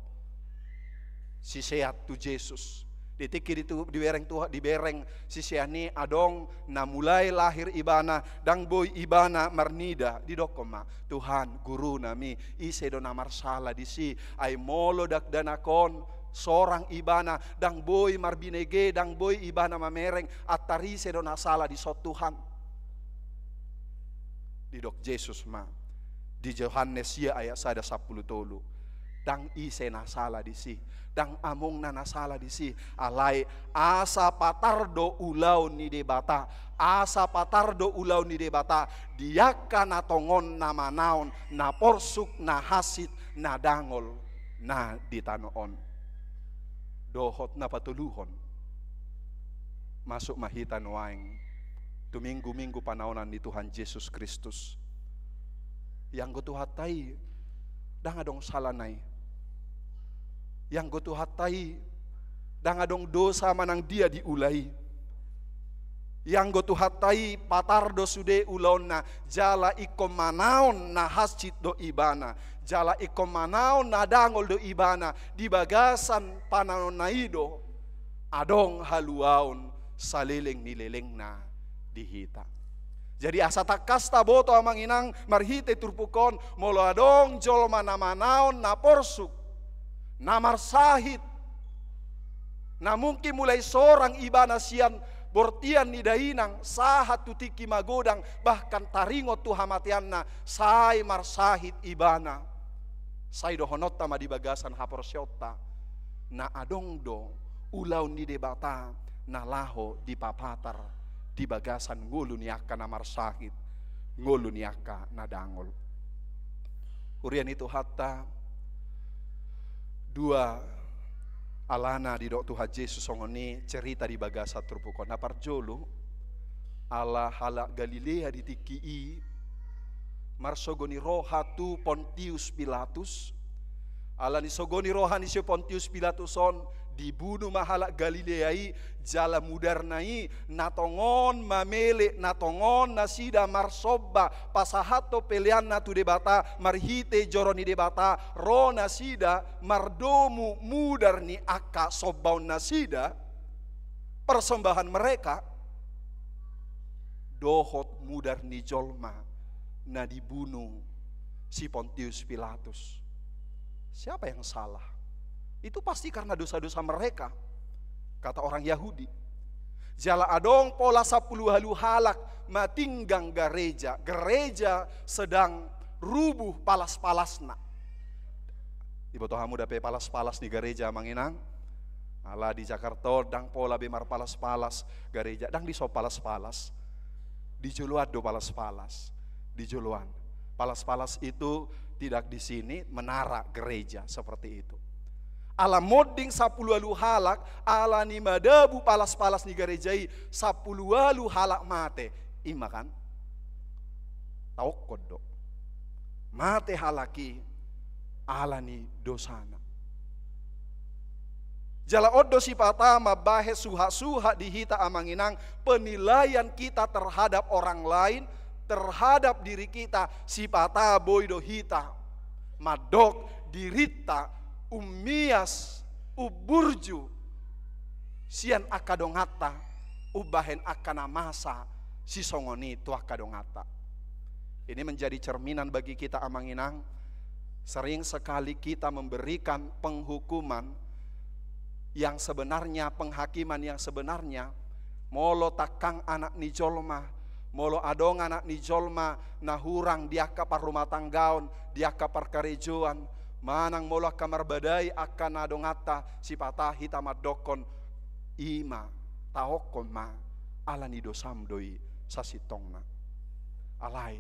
sisean tu Jesus. Di tingki ditu-, dibereng Tuhan, dibereng sisean i adong na mulai lahir ibana, ndang boi ibana marnida, didokkon ma, Tuhan, gurunami, ise do na marsala disi? Ai molo dakdanak on sorang ibana, ndang boi marbinege, ndang boi ibana mamereng, antar ise do na sala dison, Tuhan? Didok Jesus ma di Johannes sia ayat sada sampulu tolu, ndang ise na sala disi, ndang amongna na sala disi, alai asa patar do ulaon ni Debata, asa patar do ulaon ni Debata di angka na tongon na manaon, na porsuk, na hansit, na dangol na di tano on. Dohot na patoluhon, masuk ma hita nuaeng tu minggu-minggu panaonan ni Tuhan Jesus Kristus. Ianggo Tuhanta i ndang adong salana i. Ianggo Tuhanta i ndang adong dosa manang dia diula i. Ianggo Tuhanta i patar do sude ulaonna, jala ingkon manaon na hansit do ibana, jala ingkon manaon na dangol do ibana. Di bagasan panaonna i do adong haluaon saleleng ni lelengna di hita. Jadi asa tangkas taboto amang inang marhite turpuk on, molo adong jolma na manaon na porsuk, na marsahit, na mungkin mulai sorang ibana sian bortian ni dainang sahat tu tingki magodang, bahkan taringot tu hamateanna, sai marsahit ibana. Sai dohononta ma di bagasan haporseaonta, na adong do ulaon ni Debata na laho dipapatar di bagasan ngolu ni angka na marsahit, ngolu ni angka na dangol. Huria ni Tuhanta, dua alana didok Tuhan Jesus songon i cerita di bagasan turpuk on. Na parjolo, ala halak Galilea di tingki i marsogo ni roha tu Pontius Pilatus. Ala ni sogo ni roha ni si Pontius Pilatus on, dibunu ma halak Galilea i, jala mudarna i na tongon mamele, na tongon nasida marsomba, pasahathon peleanna tu Debata marhite joro ni Debata, ro nasida mardomu mudar ni angka sombaon nasida, persembahan mereka, dohot mudar ni jolma na dibunu si Pontius Pilatus. Siapa yang salah? Itu pasti karena dosa-dosa mereka, kata orang Yahudi. Jala adong pola sampulu ualu halak matinggang gareja. Gareja sedang rubuh palas-palasna. Diboto hamu dope palas-palas ni gareja, amang inang? Ala di Jakarta on ndang pola be marpalas-palas gareja, ndang dison palas-palas. Di joloan do palas-palas. Di joloan. Palas-palas itu tidak di sini, menara gereja seperti itu. Ala monding sampulu ualu halak, ala ni madabu palas-palas ni gareja i, sampulu ualu halak mate. I ma kan? Taokkon do. Mate halak i ala ni dosana. Jala on do sipata mambahen suhat-suhat di hita, amang inang, penilaian kita terhadap orang lain, terhadap diri kita, sipata boi do hita mandok dirinta ummias, umburju sian angka donganta, umbahen angka na masa sisongon i tu angka donganta. Ini menjadi cerminan bagi kita, amang inang. Sering sekali kita memberikan penghukuman yang sebenarnya, penghakiman yang sebenarnya, molo tangkang anak ni jolma, molo adong anak ni jolma na hurang di angka parrumatanggaon, di angka parkarejoan, manang molo angka marbadai angka na donganta, sipata hita mandokkon, i ma, taokkon ma, ala ni dosam do i sasintongna. Alai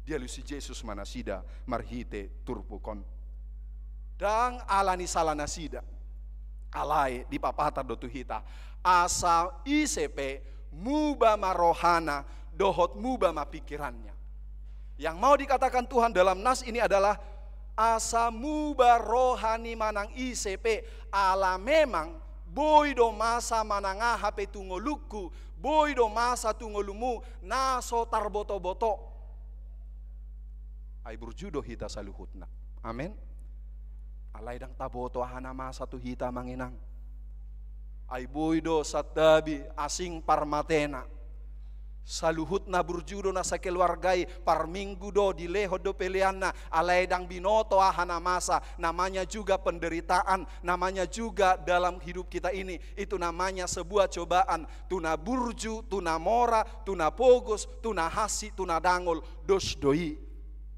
dialusi Jesus ma nasida marhite turpuk on. Ndang ala ni sala nasida. Alai dipapatar do tu hita, asa ise pe muba ma rohana dohot muba ma pikirannya. Yang mau dikatakan Tuhan dalam nas ini adalah asa muba roha ni manang ise pe, ala memang boi do masa manang aha pe tu ngolungku, boi do masa tu ngolungmu na so tarboto-boto. Ai burju do hita saluhutna. Amen. Alai ndang taboto aha na masa tu hita, amang inang. Ai boi do santabi asing parmatena. Saluhutna burju do na sakeluarga i, parminggu do dilehon do peleanna, alai ndang binoto aha na masa, namanya juga penderitaan, namanya juga dalam hidup kita ini, itu namanya sebuah cobaan, tu na burju, tu na mora, tu na pogos, tu na hansit, tu na dangol, dos do i.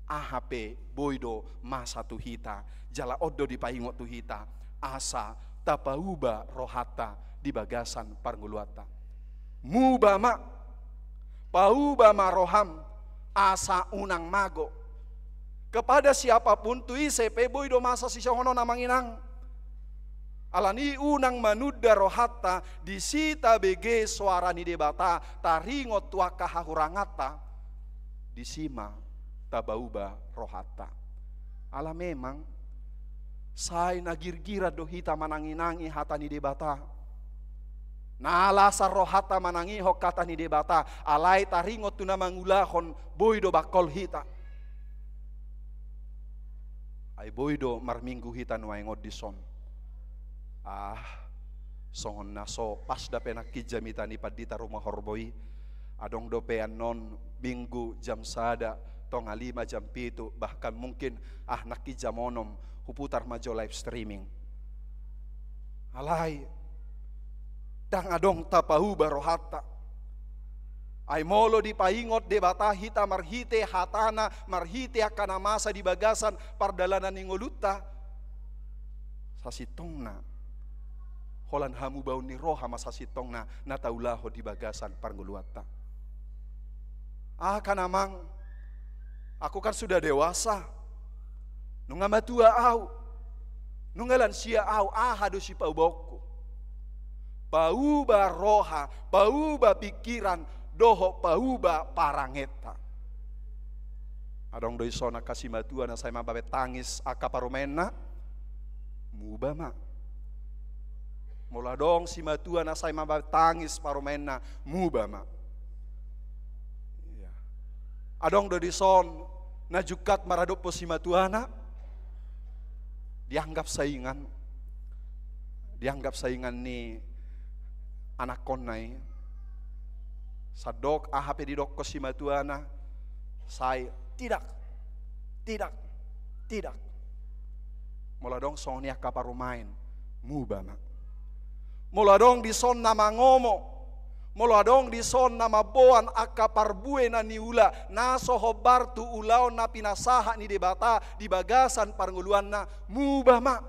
Aha pe boi do masa tu hita, jala on do dipaingot tu hita, asa tapauba rohanta di bagasan parngoluanta. Muba ma, pauba ma roham, asa unang mago. Kepada siapapun, tu ise pe boi do masa sisongon on, amang inang. Alani i unang manunda rohanta, disi tabege soara ni Debata, taringot tu angka hahuranganta, disi ma tapauba rohanta. Ala memang, sai na girgiran do hita mananginangi hata ni Debata. Na alasan rohanta manangihon hata ni Debata, alai taringot tu na mangulahon, boi do bangkol hita. Ai boi do marminggu hita nuaeng on dison. Ah, songon na so pas dope nangkin jamita ni pandita Rumahorbo i. Adong dope annon minggu jam sada, tonga lima, jam pitu, bahkan mungkin, ah, nangkin jam onom, huputar ma jo live streaming. Alai, ndang adong tapauba rohanta. Ai molo dipaingot Debata hita marhite hatana, marhite angka na masa di bagasan pardalanan ni ngolunta, sasintongna, holan hamubaon ni roha ma sasintongna na taulahon di bagasan parngoluanta. Ah, kan amang, aku kan sudah dewasa. Nunga matua au. Nunga lansia au, aha do sipaubaonku? Pauba roha, pauba pingkiran, dohot pauba parangenta. Adong do dison angka simatua na sai mambahen tangis angka parumaenna? Muba ma. Molo adong simatua na sai mambahen tangis parumaenna, muba ma. Iya. Adong do dison na jungkat maradophon simatuana? Dianggap saingan. Dianggap saingan ni anakkonna i. Sandok aha pe didokkon simatuana, sai tidak, tidak, tidak. Molo adong songon i angka parumaen, muba ma. Molo adong dison na mangomo, molo adong dison na mamboan angka parbue na niula, na so hombar tu ulaon na pinasahat ni Debata di bagasan parngoluanna, muba ma.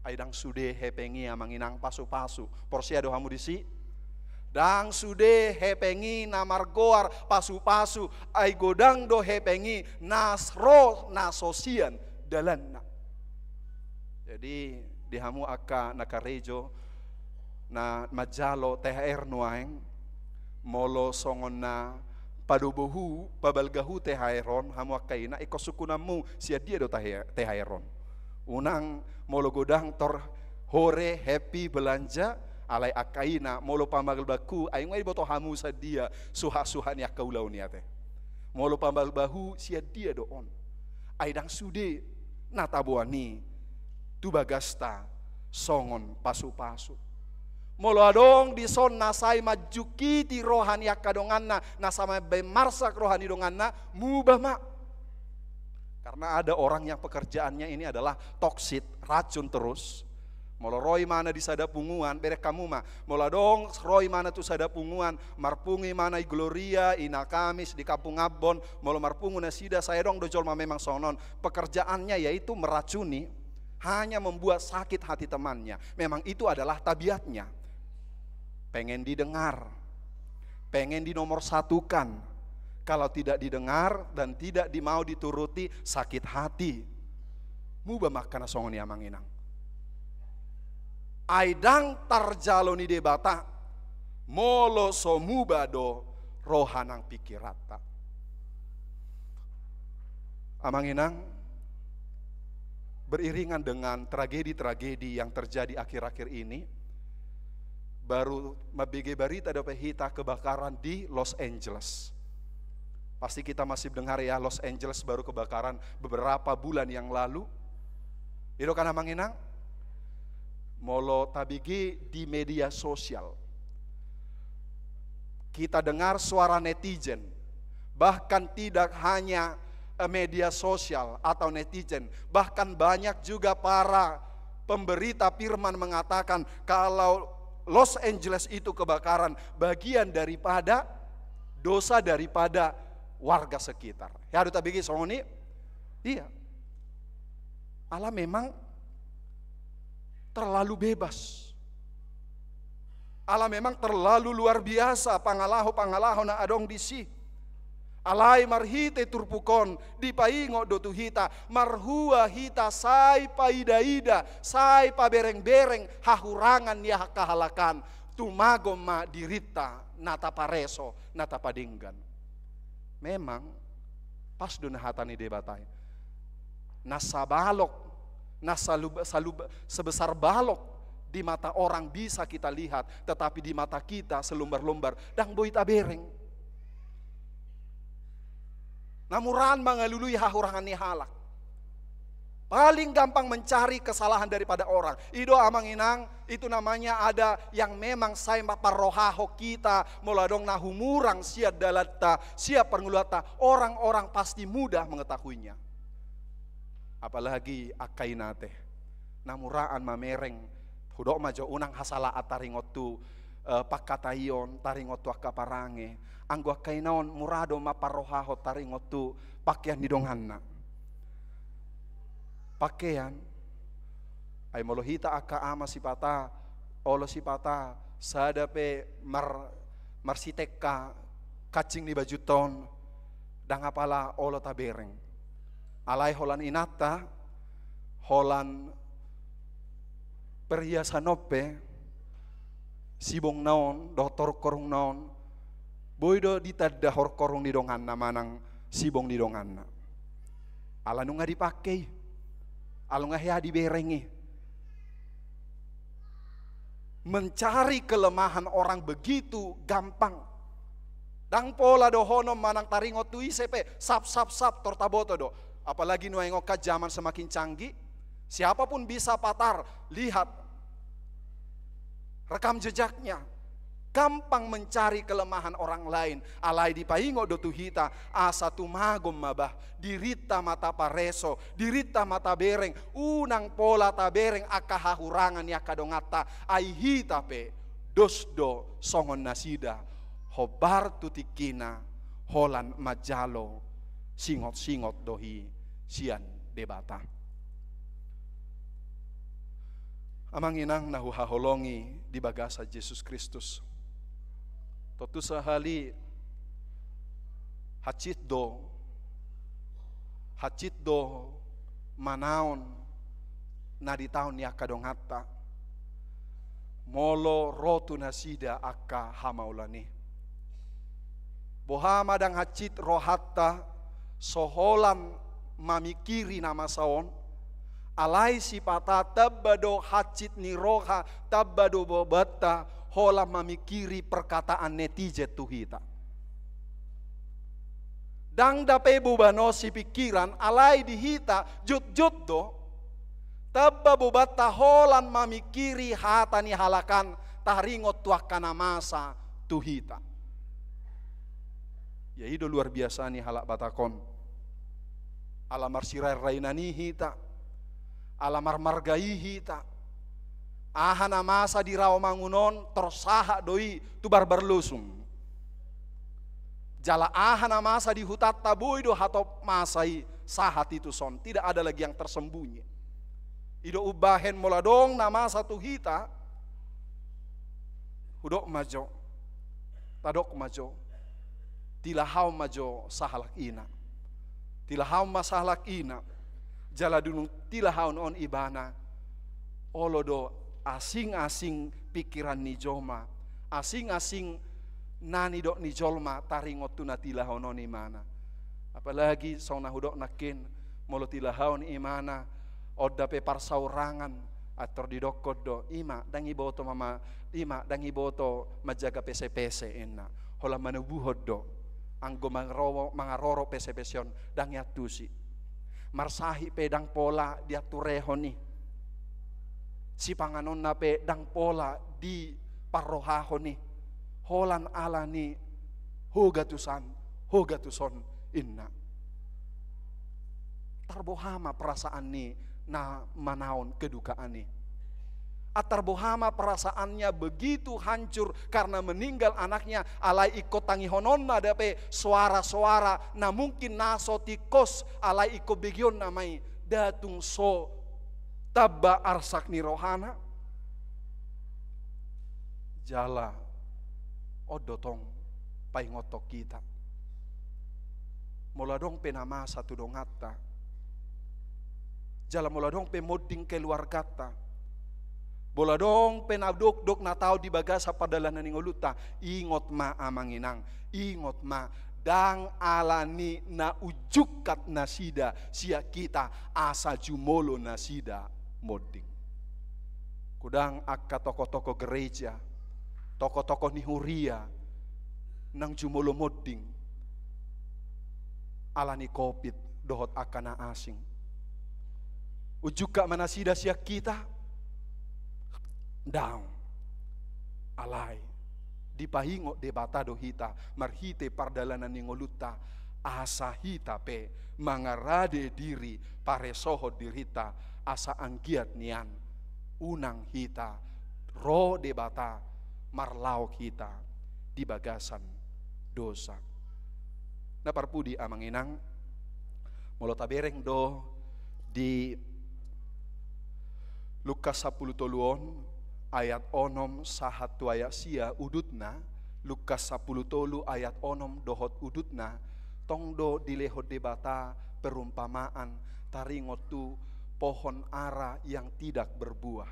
Ai ndang sude hepeng i, amang inang, pasupasu. Porsea do hamu disi? Ndang sude hepeng i na margoar pasupasu, ai godang do hepeng i na ro na so sian dalanna. Jadi, di hamu angka na karejo na manjalo T H R nuaeng, molo songon na padobohu, pabalgahu T H R on, hamu angka ina, ingkon sungkunanmu, sian dia do T H R on? Unang molo godang tor hore, happy, belanja, alai angka ina, molo pabalgahu, ai nunga diboto hamu sian dia suhatsuhat ni angka ulaon i ate. Molo pabalgahu, sian dia do on? Ai ndang sude na taboan i tu bagasta songon pasupasu. Molo adong dison na sai manjungkiti roha ni angka donganna, na sai mambahen marsak roha ni donganna, muba ma. Karena ada orang yang pekerjaannya ini adalah toxic, racun terus. Molo ro imana di sada punguan, berek hamu ma. Molo adong ro imana tu sada punguan, marpungu imana i Gloria, i na Kamis, di Kampung Ambon, molo marpungu nasida, sai adong do jolma memang songon on. Pekerjaannya yaitu meracuni, hanya membuat sakit hati temannya. Memang itu adalah tabiatnya. Pengen didengar, pengen dinomorsatukan. Kalau tidak didengar dan tidak di-, mau dituruti, sakit hati. Muba ma angka na songon i, amang inang. Ai ndang tarjalo ni Debata molo so muba do roha nang pingkiranta. Amang inang, beriringan dengan tragedi-tragedi yang terjadi akhir-akhir ini, baru mambege barita dope hita kebakaran di Los Angeles. Pasti kita masih dengar ya, Los Angeles baru kebakaran beberapa bulan yang lalu. I do kan, amang inang? Molo tabege di media sosial, Kita dengar suara netizen, bahkan tidak hanya, eh, media sosial atau netizen, bahkan banyak juga para pemberita firman mengatakan kalau Los Angeles itu kebakaran bagian daripada dosa daripada warga sekitar. Ya, ada tak begitu songon i? Iya. Ala memang terlalu bebas. Ala memang terlalu luar biasa pangalaho-pangalaho na adong disi. Alai marhite turpuk on dipaingot do tu hita, marhua hita sai paida-ida, sai pabereng-bereng hahurangan ni angka halakan, tumagon ma dirinta na tapareso, na tapadenggan. Memang pas do na hata ni Debata i. Na sabalok, na salub-, salub-, sebesar balok di mata orang bisa kita lihat, tetapi di mata kita selumbar-lumbar, ndang boi tabereng. Na muraan mangalului hahurangan ni halak. Paling gampang mencari kesalahan daripada orang. I do amang inang, itu namanya ada yang memang sai mamparrohahon hita, molo adong na humurang sian dalanta, sian parngoluanta, orang-orang pasti mudah mengetahuinya. Apalagi angka ina ate. Na muraan mamereng, hudok ma jo unang hasalahan taringot tu, eh, pangkataion, taringot tu angka parange. Anggo angka ina on mura do mamparrohahon taringot tu pakean ni donganna. Pakean. Ai molo hita angka ama sipata, olo sipata, sada pe mar-, marsitengka kancing ni bajunta on, ndang apala olo tabereng. Alai holan inanta, holan perhiasan on pe, sibongna on dohot horungkorungna on, boi do ditanda horungkorung ni donganna manang sibong ni donganna. Ala nunga dipake i, ala nunga hea dibereng i. Mencari kelemahan orang begitu gampang. Ndang pola dohonon manang taringot tu ise pe, sap, sap, sap, tor taboto do. Apalagi nuaeng on kan zaman semakin canggih, siapapun bisa patar, lihat rekam jejaknya. Gampang mencari kelemahan orang lain, alai dipaingot do tu hita, asa tumagon ma bah, dirinta ma tapareso, dirinta ma tabereng, unang pola tabereng angka hahurangan ni angka donganta, ai hita pe, dos do songon nasida, hombar tu tingkina, holan manjalo, singot-singot do i sian Debata. Amang inang na huhaholongi di bagasan Jesus Kristus. Tontu sahali hansit do, hansit do manaon na ditaon ni angka donganta. Molo ro tu nasida angka hamaolan i. Boha ma ndang hansit rohanta, so holan mamingkiri na masa on, alai sipata tamba do hansit ni roha, tamba do bebanta, holan mamingkiri perkataan netizen tu hita. Ndang dope boban on sipingkiran, alai di hita jotjot do, tamba bebanta holan mamingkiri hata ni halak an taringot tu angka na masa tu hita. Ia i do luar biasa ni halak Batak on. Ala marsirainrainan i hita, ala marmarga i hita. Aha na masa di Rawamangun on, tor sahat do i tu Barbarlosung. Jala aha na masa di hutanta boi do hatop masa i sahat i tuson. Tidak ada lagi yang tersembunyi. I do umbahen molo adong na masa tu hita, hudok ma jo, tadok ma jo, tilahahon ma jo sahalak ina. Tilahahon ma sahalak ina, jala dung tilahahon on ibana, olo do asing-asing pingkiran ni jolma, asing-asing na nidok ni jolma taringot tu na tilahahon on imana. Apalagi songon na hudok nangkin, molo tilahahon imana, on dope parsaurangan, antor didokkon do, ima, ndang iboto mama, ima, ndang iboto manjaga pesepese, inna. Holan manobuhon do, anggo mangaro-, mangaroro pesepese on, ndang iantusi. Marsahit pe ndang pola dianturehon i. Sipanganonna pe ndang pola diparrohahon i. Holan ala ni hoga tusan, hoga tuson, inna. Tarboha ma perasaan ni na manaon kedukaan i. Tarboha ma perasaannya begitu hancur karena meninggal anaknya, alai ingkon tangihononna dope suara-suara na mungkin na so tingkos, alai ingkon begeonna ma i, nda tung so tamba arsak ni rohana. Jala on do tong paingothon hita. Molo adong pe na masa tu donganta, jala molo adong pe monding keluarganta, molo adong pe na dokdok na tao di bagasan pardalanan ni ngolunta, ingot ma amang inang, ingot ma, ndang ala ni na unjukkat nasida sian hita asa jumolo nasida monding. Godang angka tokoh-tokoh gereja, tokoh-tokoh ni huria, naung jumolo monding ala ni covid dohot angka na asing. Unjukkat ma nasida sian hita? Ndang. Alai dipaingot Debata do hita marhite pardalanan ni ngolunta, asa hita pe mangarade diri, paresohon dirinta, asa anggiat nian unang hita ro Debata marlaok hita di bagasan dosa. Na parpudi amang inang, molo tabereng do di Lukas sampulu tolu on, ayat onom sahat tu ayat sia udutna, Lukas sampulu tolu ayat onom dohot udutna, tong do dilehon Debata perumpamaan taringot tu pohon ara yang tidak berbuah.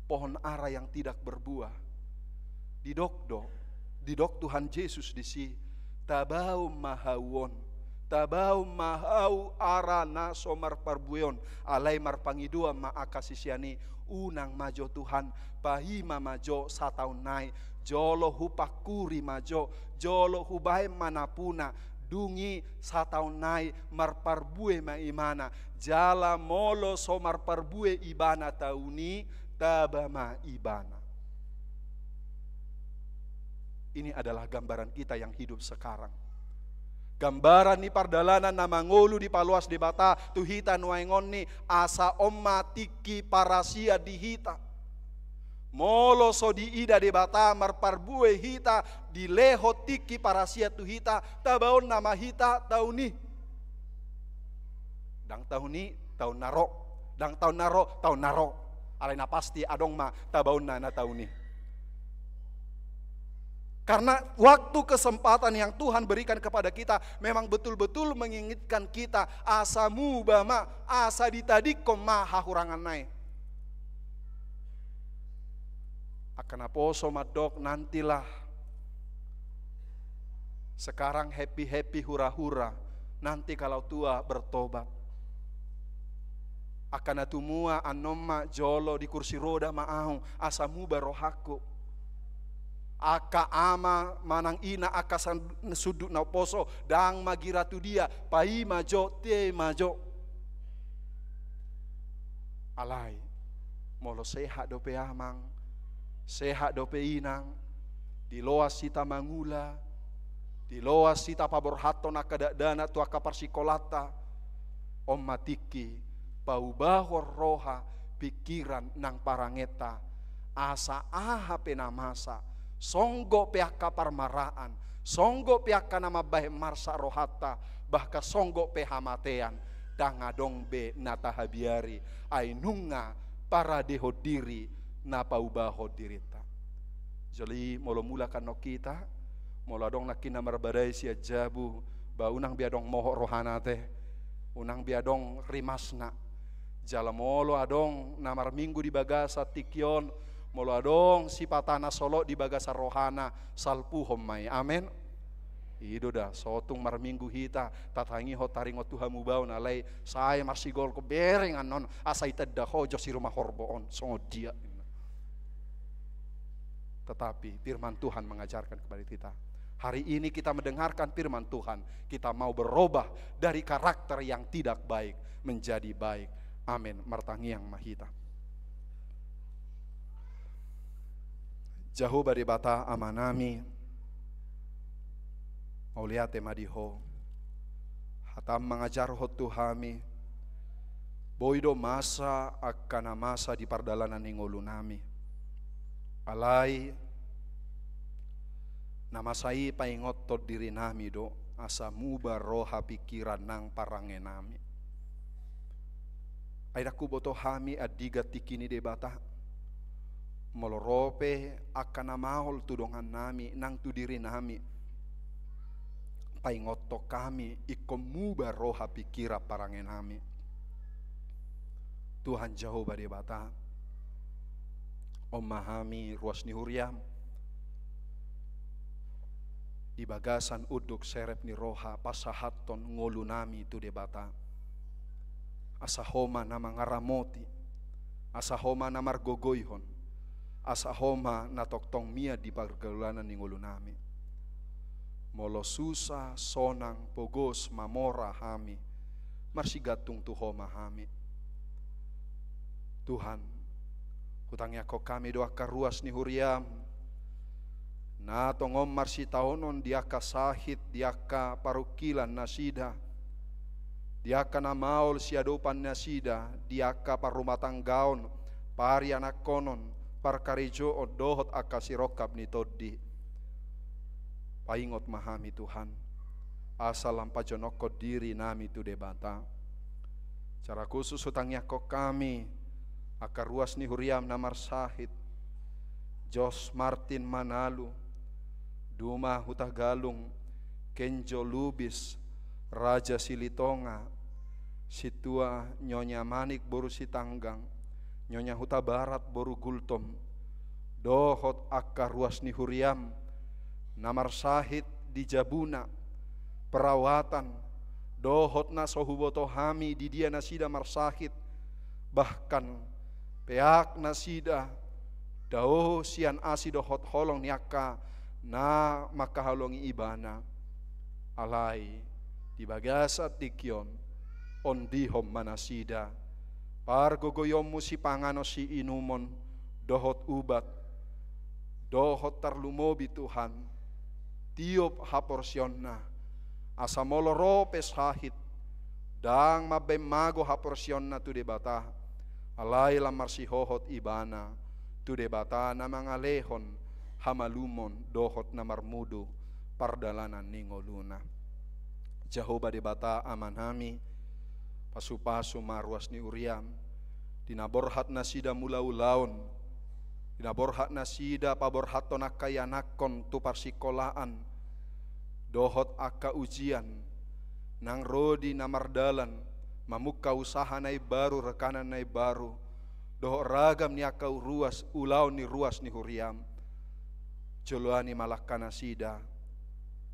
Pohon ara yang tidak berbuah. Didok do, didok Tuhan Jesus disi, tabaon ma hau on, tabaon ma hau ara na so marparbue on, alai marpangidoan ma angka sisean i, unang ma jo Tuhan, paima ma jo sataon nai, jolo hupangkuri ma jo, jolo hubaen ma napuna, dung i sataon nai marparbue ma ibana, jala molo so marparbue ibana taon i, taba ma ibana. Ini adalah gambaran kita yang hidup sekarang. Gambaran ni pardalanan na mangolu dipaloas Debata tu hita nuaeng on i, asa on ma tingki parasian di hita. Molo so diida Debata marparbue hita, dilehon tingki parasian tu hita, tabaonna ma hita taon i. Ndang taon i, taon na ro. Ndang taon na ro, taon na ro. Alai na pasti adong ma tabaonna na taon i. Karena waktu kesempatan yang Tuhan berikan kepada kita memang betul-betul mengingatkan kita, asa muba ma, asa ditadingkon ma hahurangan nai. Angka naposo mandok, nantilah. Sekarang happy-happy, hura-hura, nanti kalau tua bertobat. Angka na tumua, annon ma jolo di kursi roda ma ahu, asa muba rohangku. Angka ama manang ina, angka san-, sundut naposo, ndang magira tu dia, paima jo, tei ma jo. Alai, molo sehat dope amang, sehat dope inang, diloas hita mangula, diloas hita paborhathon angka dakdanak tu angka parsikolanta, on ma tingki paubahon roha, pingkiran nang parangenta, asa aha pe na masa, songgop pe angka parmaraan, songgop pe angka na mambahen marsak rohanta, bahkan songgop pe hamatean, ndang adong be na tahabiari, ai nunga paradehon diri na paubahon dirinta. Jadi molo mulak annon hita, molo adong nangkin na marbadai sian jabu, ba unang be adong mohop rohana ate, unang be adong rimasna. Jala molo adong na marminggu di bagasan tingki on, molo adong sipata na solot di bagasan rohana, salpuhon ma i. Amen. I do da, so tung marminggu hita, tatangihon taringot tu hamubaon, alai sai marsigolgol bereng annon, asa itanda ho jo si rumah horbo on, songon dia. Tetapi firman Tuhan mengajarkan kepada kita. Hari ini kita mendengarkan firman Tuhan, kita mau berubah dari karakter yang tidak baik menjadi baik. Amin. Martangiang ma hita. Jahowa Debata Amanami, mauliate ma di Ho. Hatam mangajarhon tu hami, boi do masa angka na masa di pardalanan ni ngolunami. Alai na masa i paingothon dirinami do, asa muba roha pingkiran nang parangenami. Ai ndang huboto hami andigan tingki ni Debata. Molo ro pe angka na maol tu dongannami nang tu dirinami, paingothon hami ingkon muba roha pingkiran parangenami. Tuhan Jahowa Debata, on ma hami ruas ni huriam, di bagasan unduk serep ni roha pasahathon ngolunami tu Debata. Asa Ho ma na mangaramoti, asa Ho ma na margogoihon, asa Ho ma na tongtong mian di pardalanan ni ngolunami. Molo susa, sonang, pogos, mamora hami, marsigantung tu Ho ma hami. Tuhan, hutangiangkon hami do angka ruas ni huriam, na tongon marsitaonon di angka sahit, di angka parungkilan nasida, di angka na maol siadopan nasida, di angka parrumatanggaon, parianakkonon, parkarejoon, dohot angka sirongkap ni tondi. Paingot ma hami Tuhan, asa lam pajonokhon dirinami tu Debata. Secara khusus hutangiangkon hami angka ruas ni huriam na marsahit, Jos Martin Manalu, Duma Hutagalung, Kenjo Lubis, Raja Silitonga, Sintua Nyonya Manik boru Sitanggang, Nyonya Hutabarat boru Gultom, dohot angka ruas ni huriam na marsahit di jabuna, perawatan, dohot na so huboto hami di dia nasida marsahit, bahkan peak nasida dao sian asi dohot holong ni angka na mangkaholongi ibana. Alai di bagasan tingki on, ondihon ma nasida, pargogoionmu sipanganon siinumon, dohot ubat, dohot tarlumobi Tuhan, tiop haporseonna, asa molo ro pe sahit, ndang mambaen mago haporseonna tu Debata, alai lam marsihohot ibana tu Debata na mangalehon hamalumon dohot na marmudu pardalanan ni ngoluna. Jahowa Debata Amanami, pasupasu ma ruas ni huriam, di na borhat nasida mulaulaon, di na borhat nasida paborhathon angka ianakhon tu parsikolaan, dohot angka ujian, nang ro di na mardalan, mamungka usaha na imbaru, rekanan na imbaru, dohot ragam ni angka ruas, ulaon ni ruas ni huriam. Joloani ma langka nasida,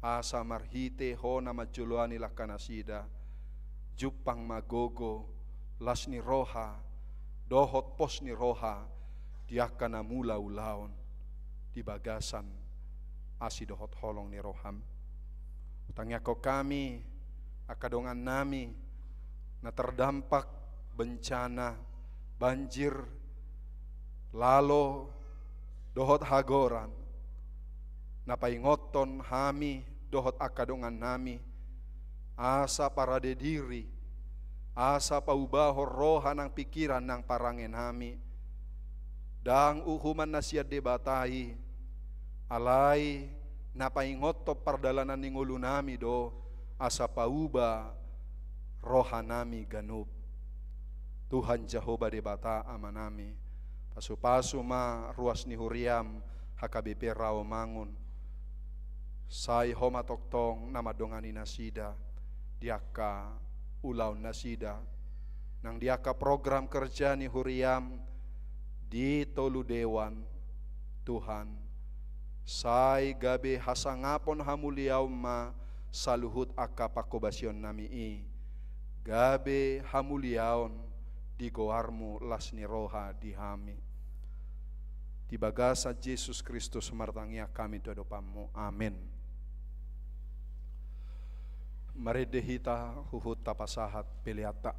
asa marhite Ho na manjoloani langka nasida, jumpang ma gogo, las ni roha, dohot pos ni roha, di angka na mulaulaon, di bagasan asi dohot holong ni roham. Tangiangkon hami, angka dongannami, na terdampak bencana, banjir, lalo, dohot hagoran, na paingothon hami, dohot angka dongannami, asa parade diri, asa paubahon roha nang pingkiran nang parangenami, ndang uhuman na sian Debata i, alai na paingothon pardalanan ni ngolunami do, asa pauba rohanami ganup. Tuhan Jahowa Debata Amanami, pasupasu ma ruas ni huriam H K B P Rawamangun, sai Ho ma tongtong na mandongani nasida, di angka ulaon nasida, nang di angka program kerja ni huriam di tolu dewan, Tuhan, sai gabe hasangapon hamuliaon ma saluhut angka pangkobasionnami i, gabe hamuliaon di goarmu las ni roha di hami. Di bagasan Jesus Kristus martangiang hami tu adopanmu. Amen. Marende hita huhut tapasahat peleanta.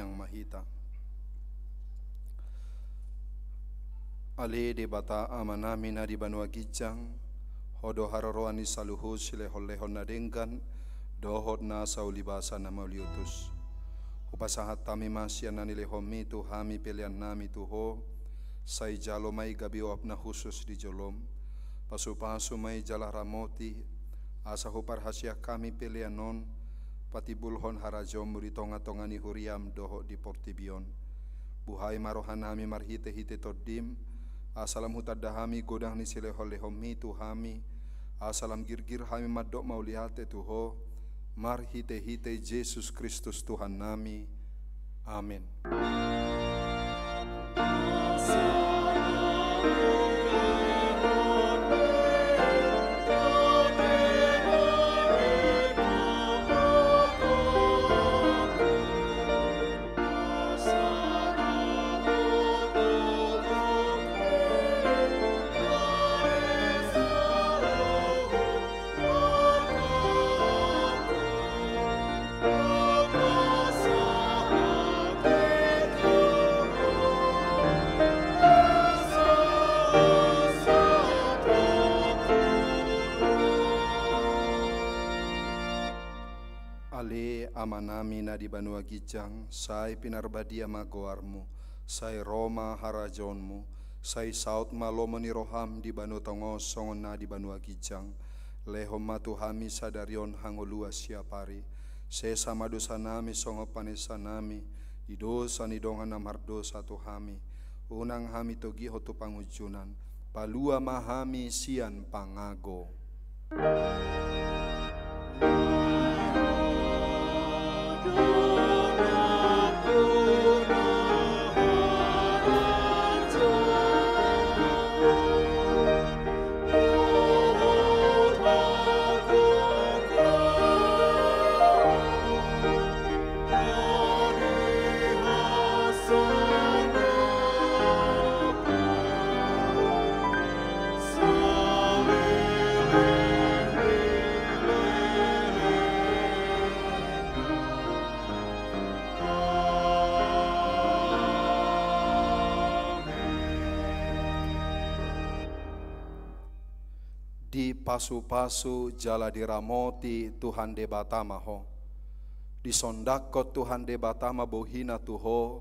Martangiang ma hita. Ale Debata Amanami na di banua ginjang, Ho do haroroan ni saluhut silehonlehon na denggan dohot nasa ulibasa na mauliutus. Hupasahat hami ma sian na nilehonMi tu hami peleannami tu Ho, sai jalo ma i gabe oap na hushus di joloM. Pasupasu ma i jala ramoti, asa huparhaseang hami pelean on patimbulhon harajaonMu di tongatonga ni huriaM dohot di portibi on. Buhai ma rohanami marhitehite TondiM, asa lam hutanda hami godang ni silehonlehonMi tu hami, asa lam girgir hami mandok mauliate tu Ho, marhitehite Jesus Kristus Tuhannami. Amen. Ale Amanami na di banua ginjang, sai pinarbadia ma goarMu, sai ro ma harajaonMu, sai saut ma lomo ni rohaM di banua tonga on songon na di banua ginjang. Lehon ma tu hami sadari on hangoluan siapari. Sesa ma dosanami songon panesanami di dosa ni dongan na mardosa tu hami. Unang hami togihon tu pangunjunan, palua ma hami sian pangago. Dipasupasu jala diramoti Tuhan Debata ma ho. Disondangkon Tuhan Debata ma bohina tu ho,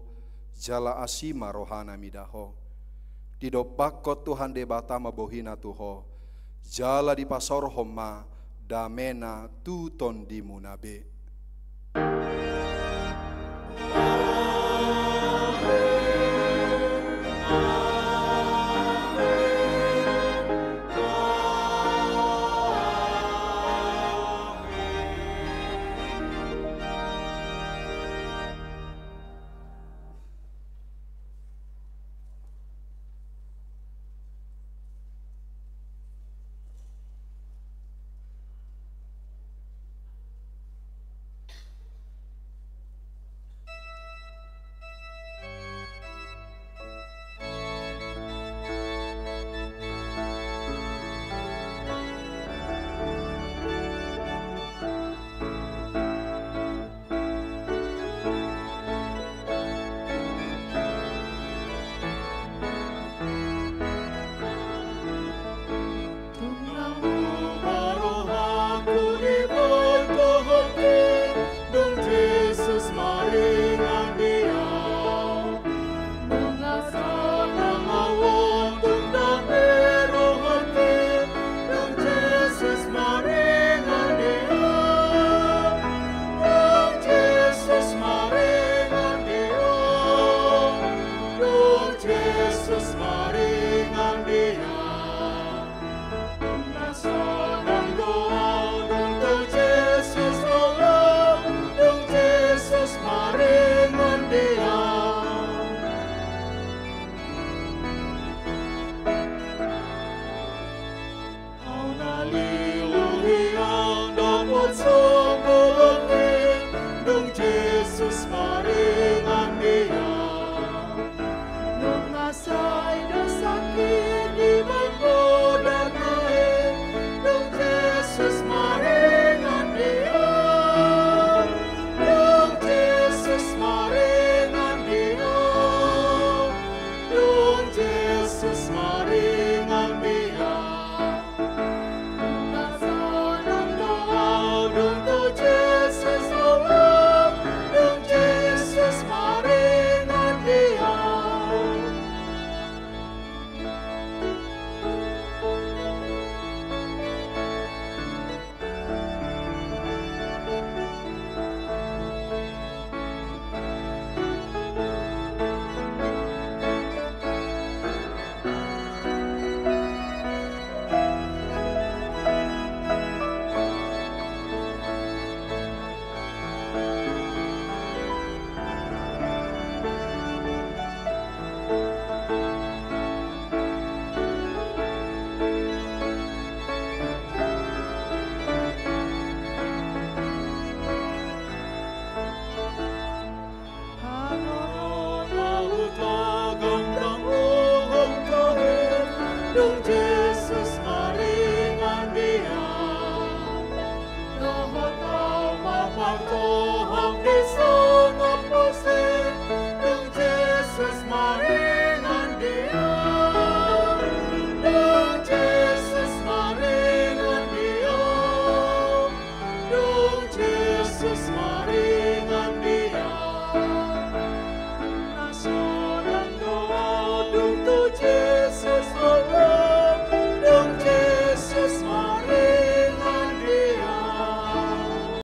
jala asi ma rohana mida ho. Didompakkon Tuhan Debata ma bohina tu ho, jala dipasaorhon ma damena tu tondimuna be.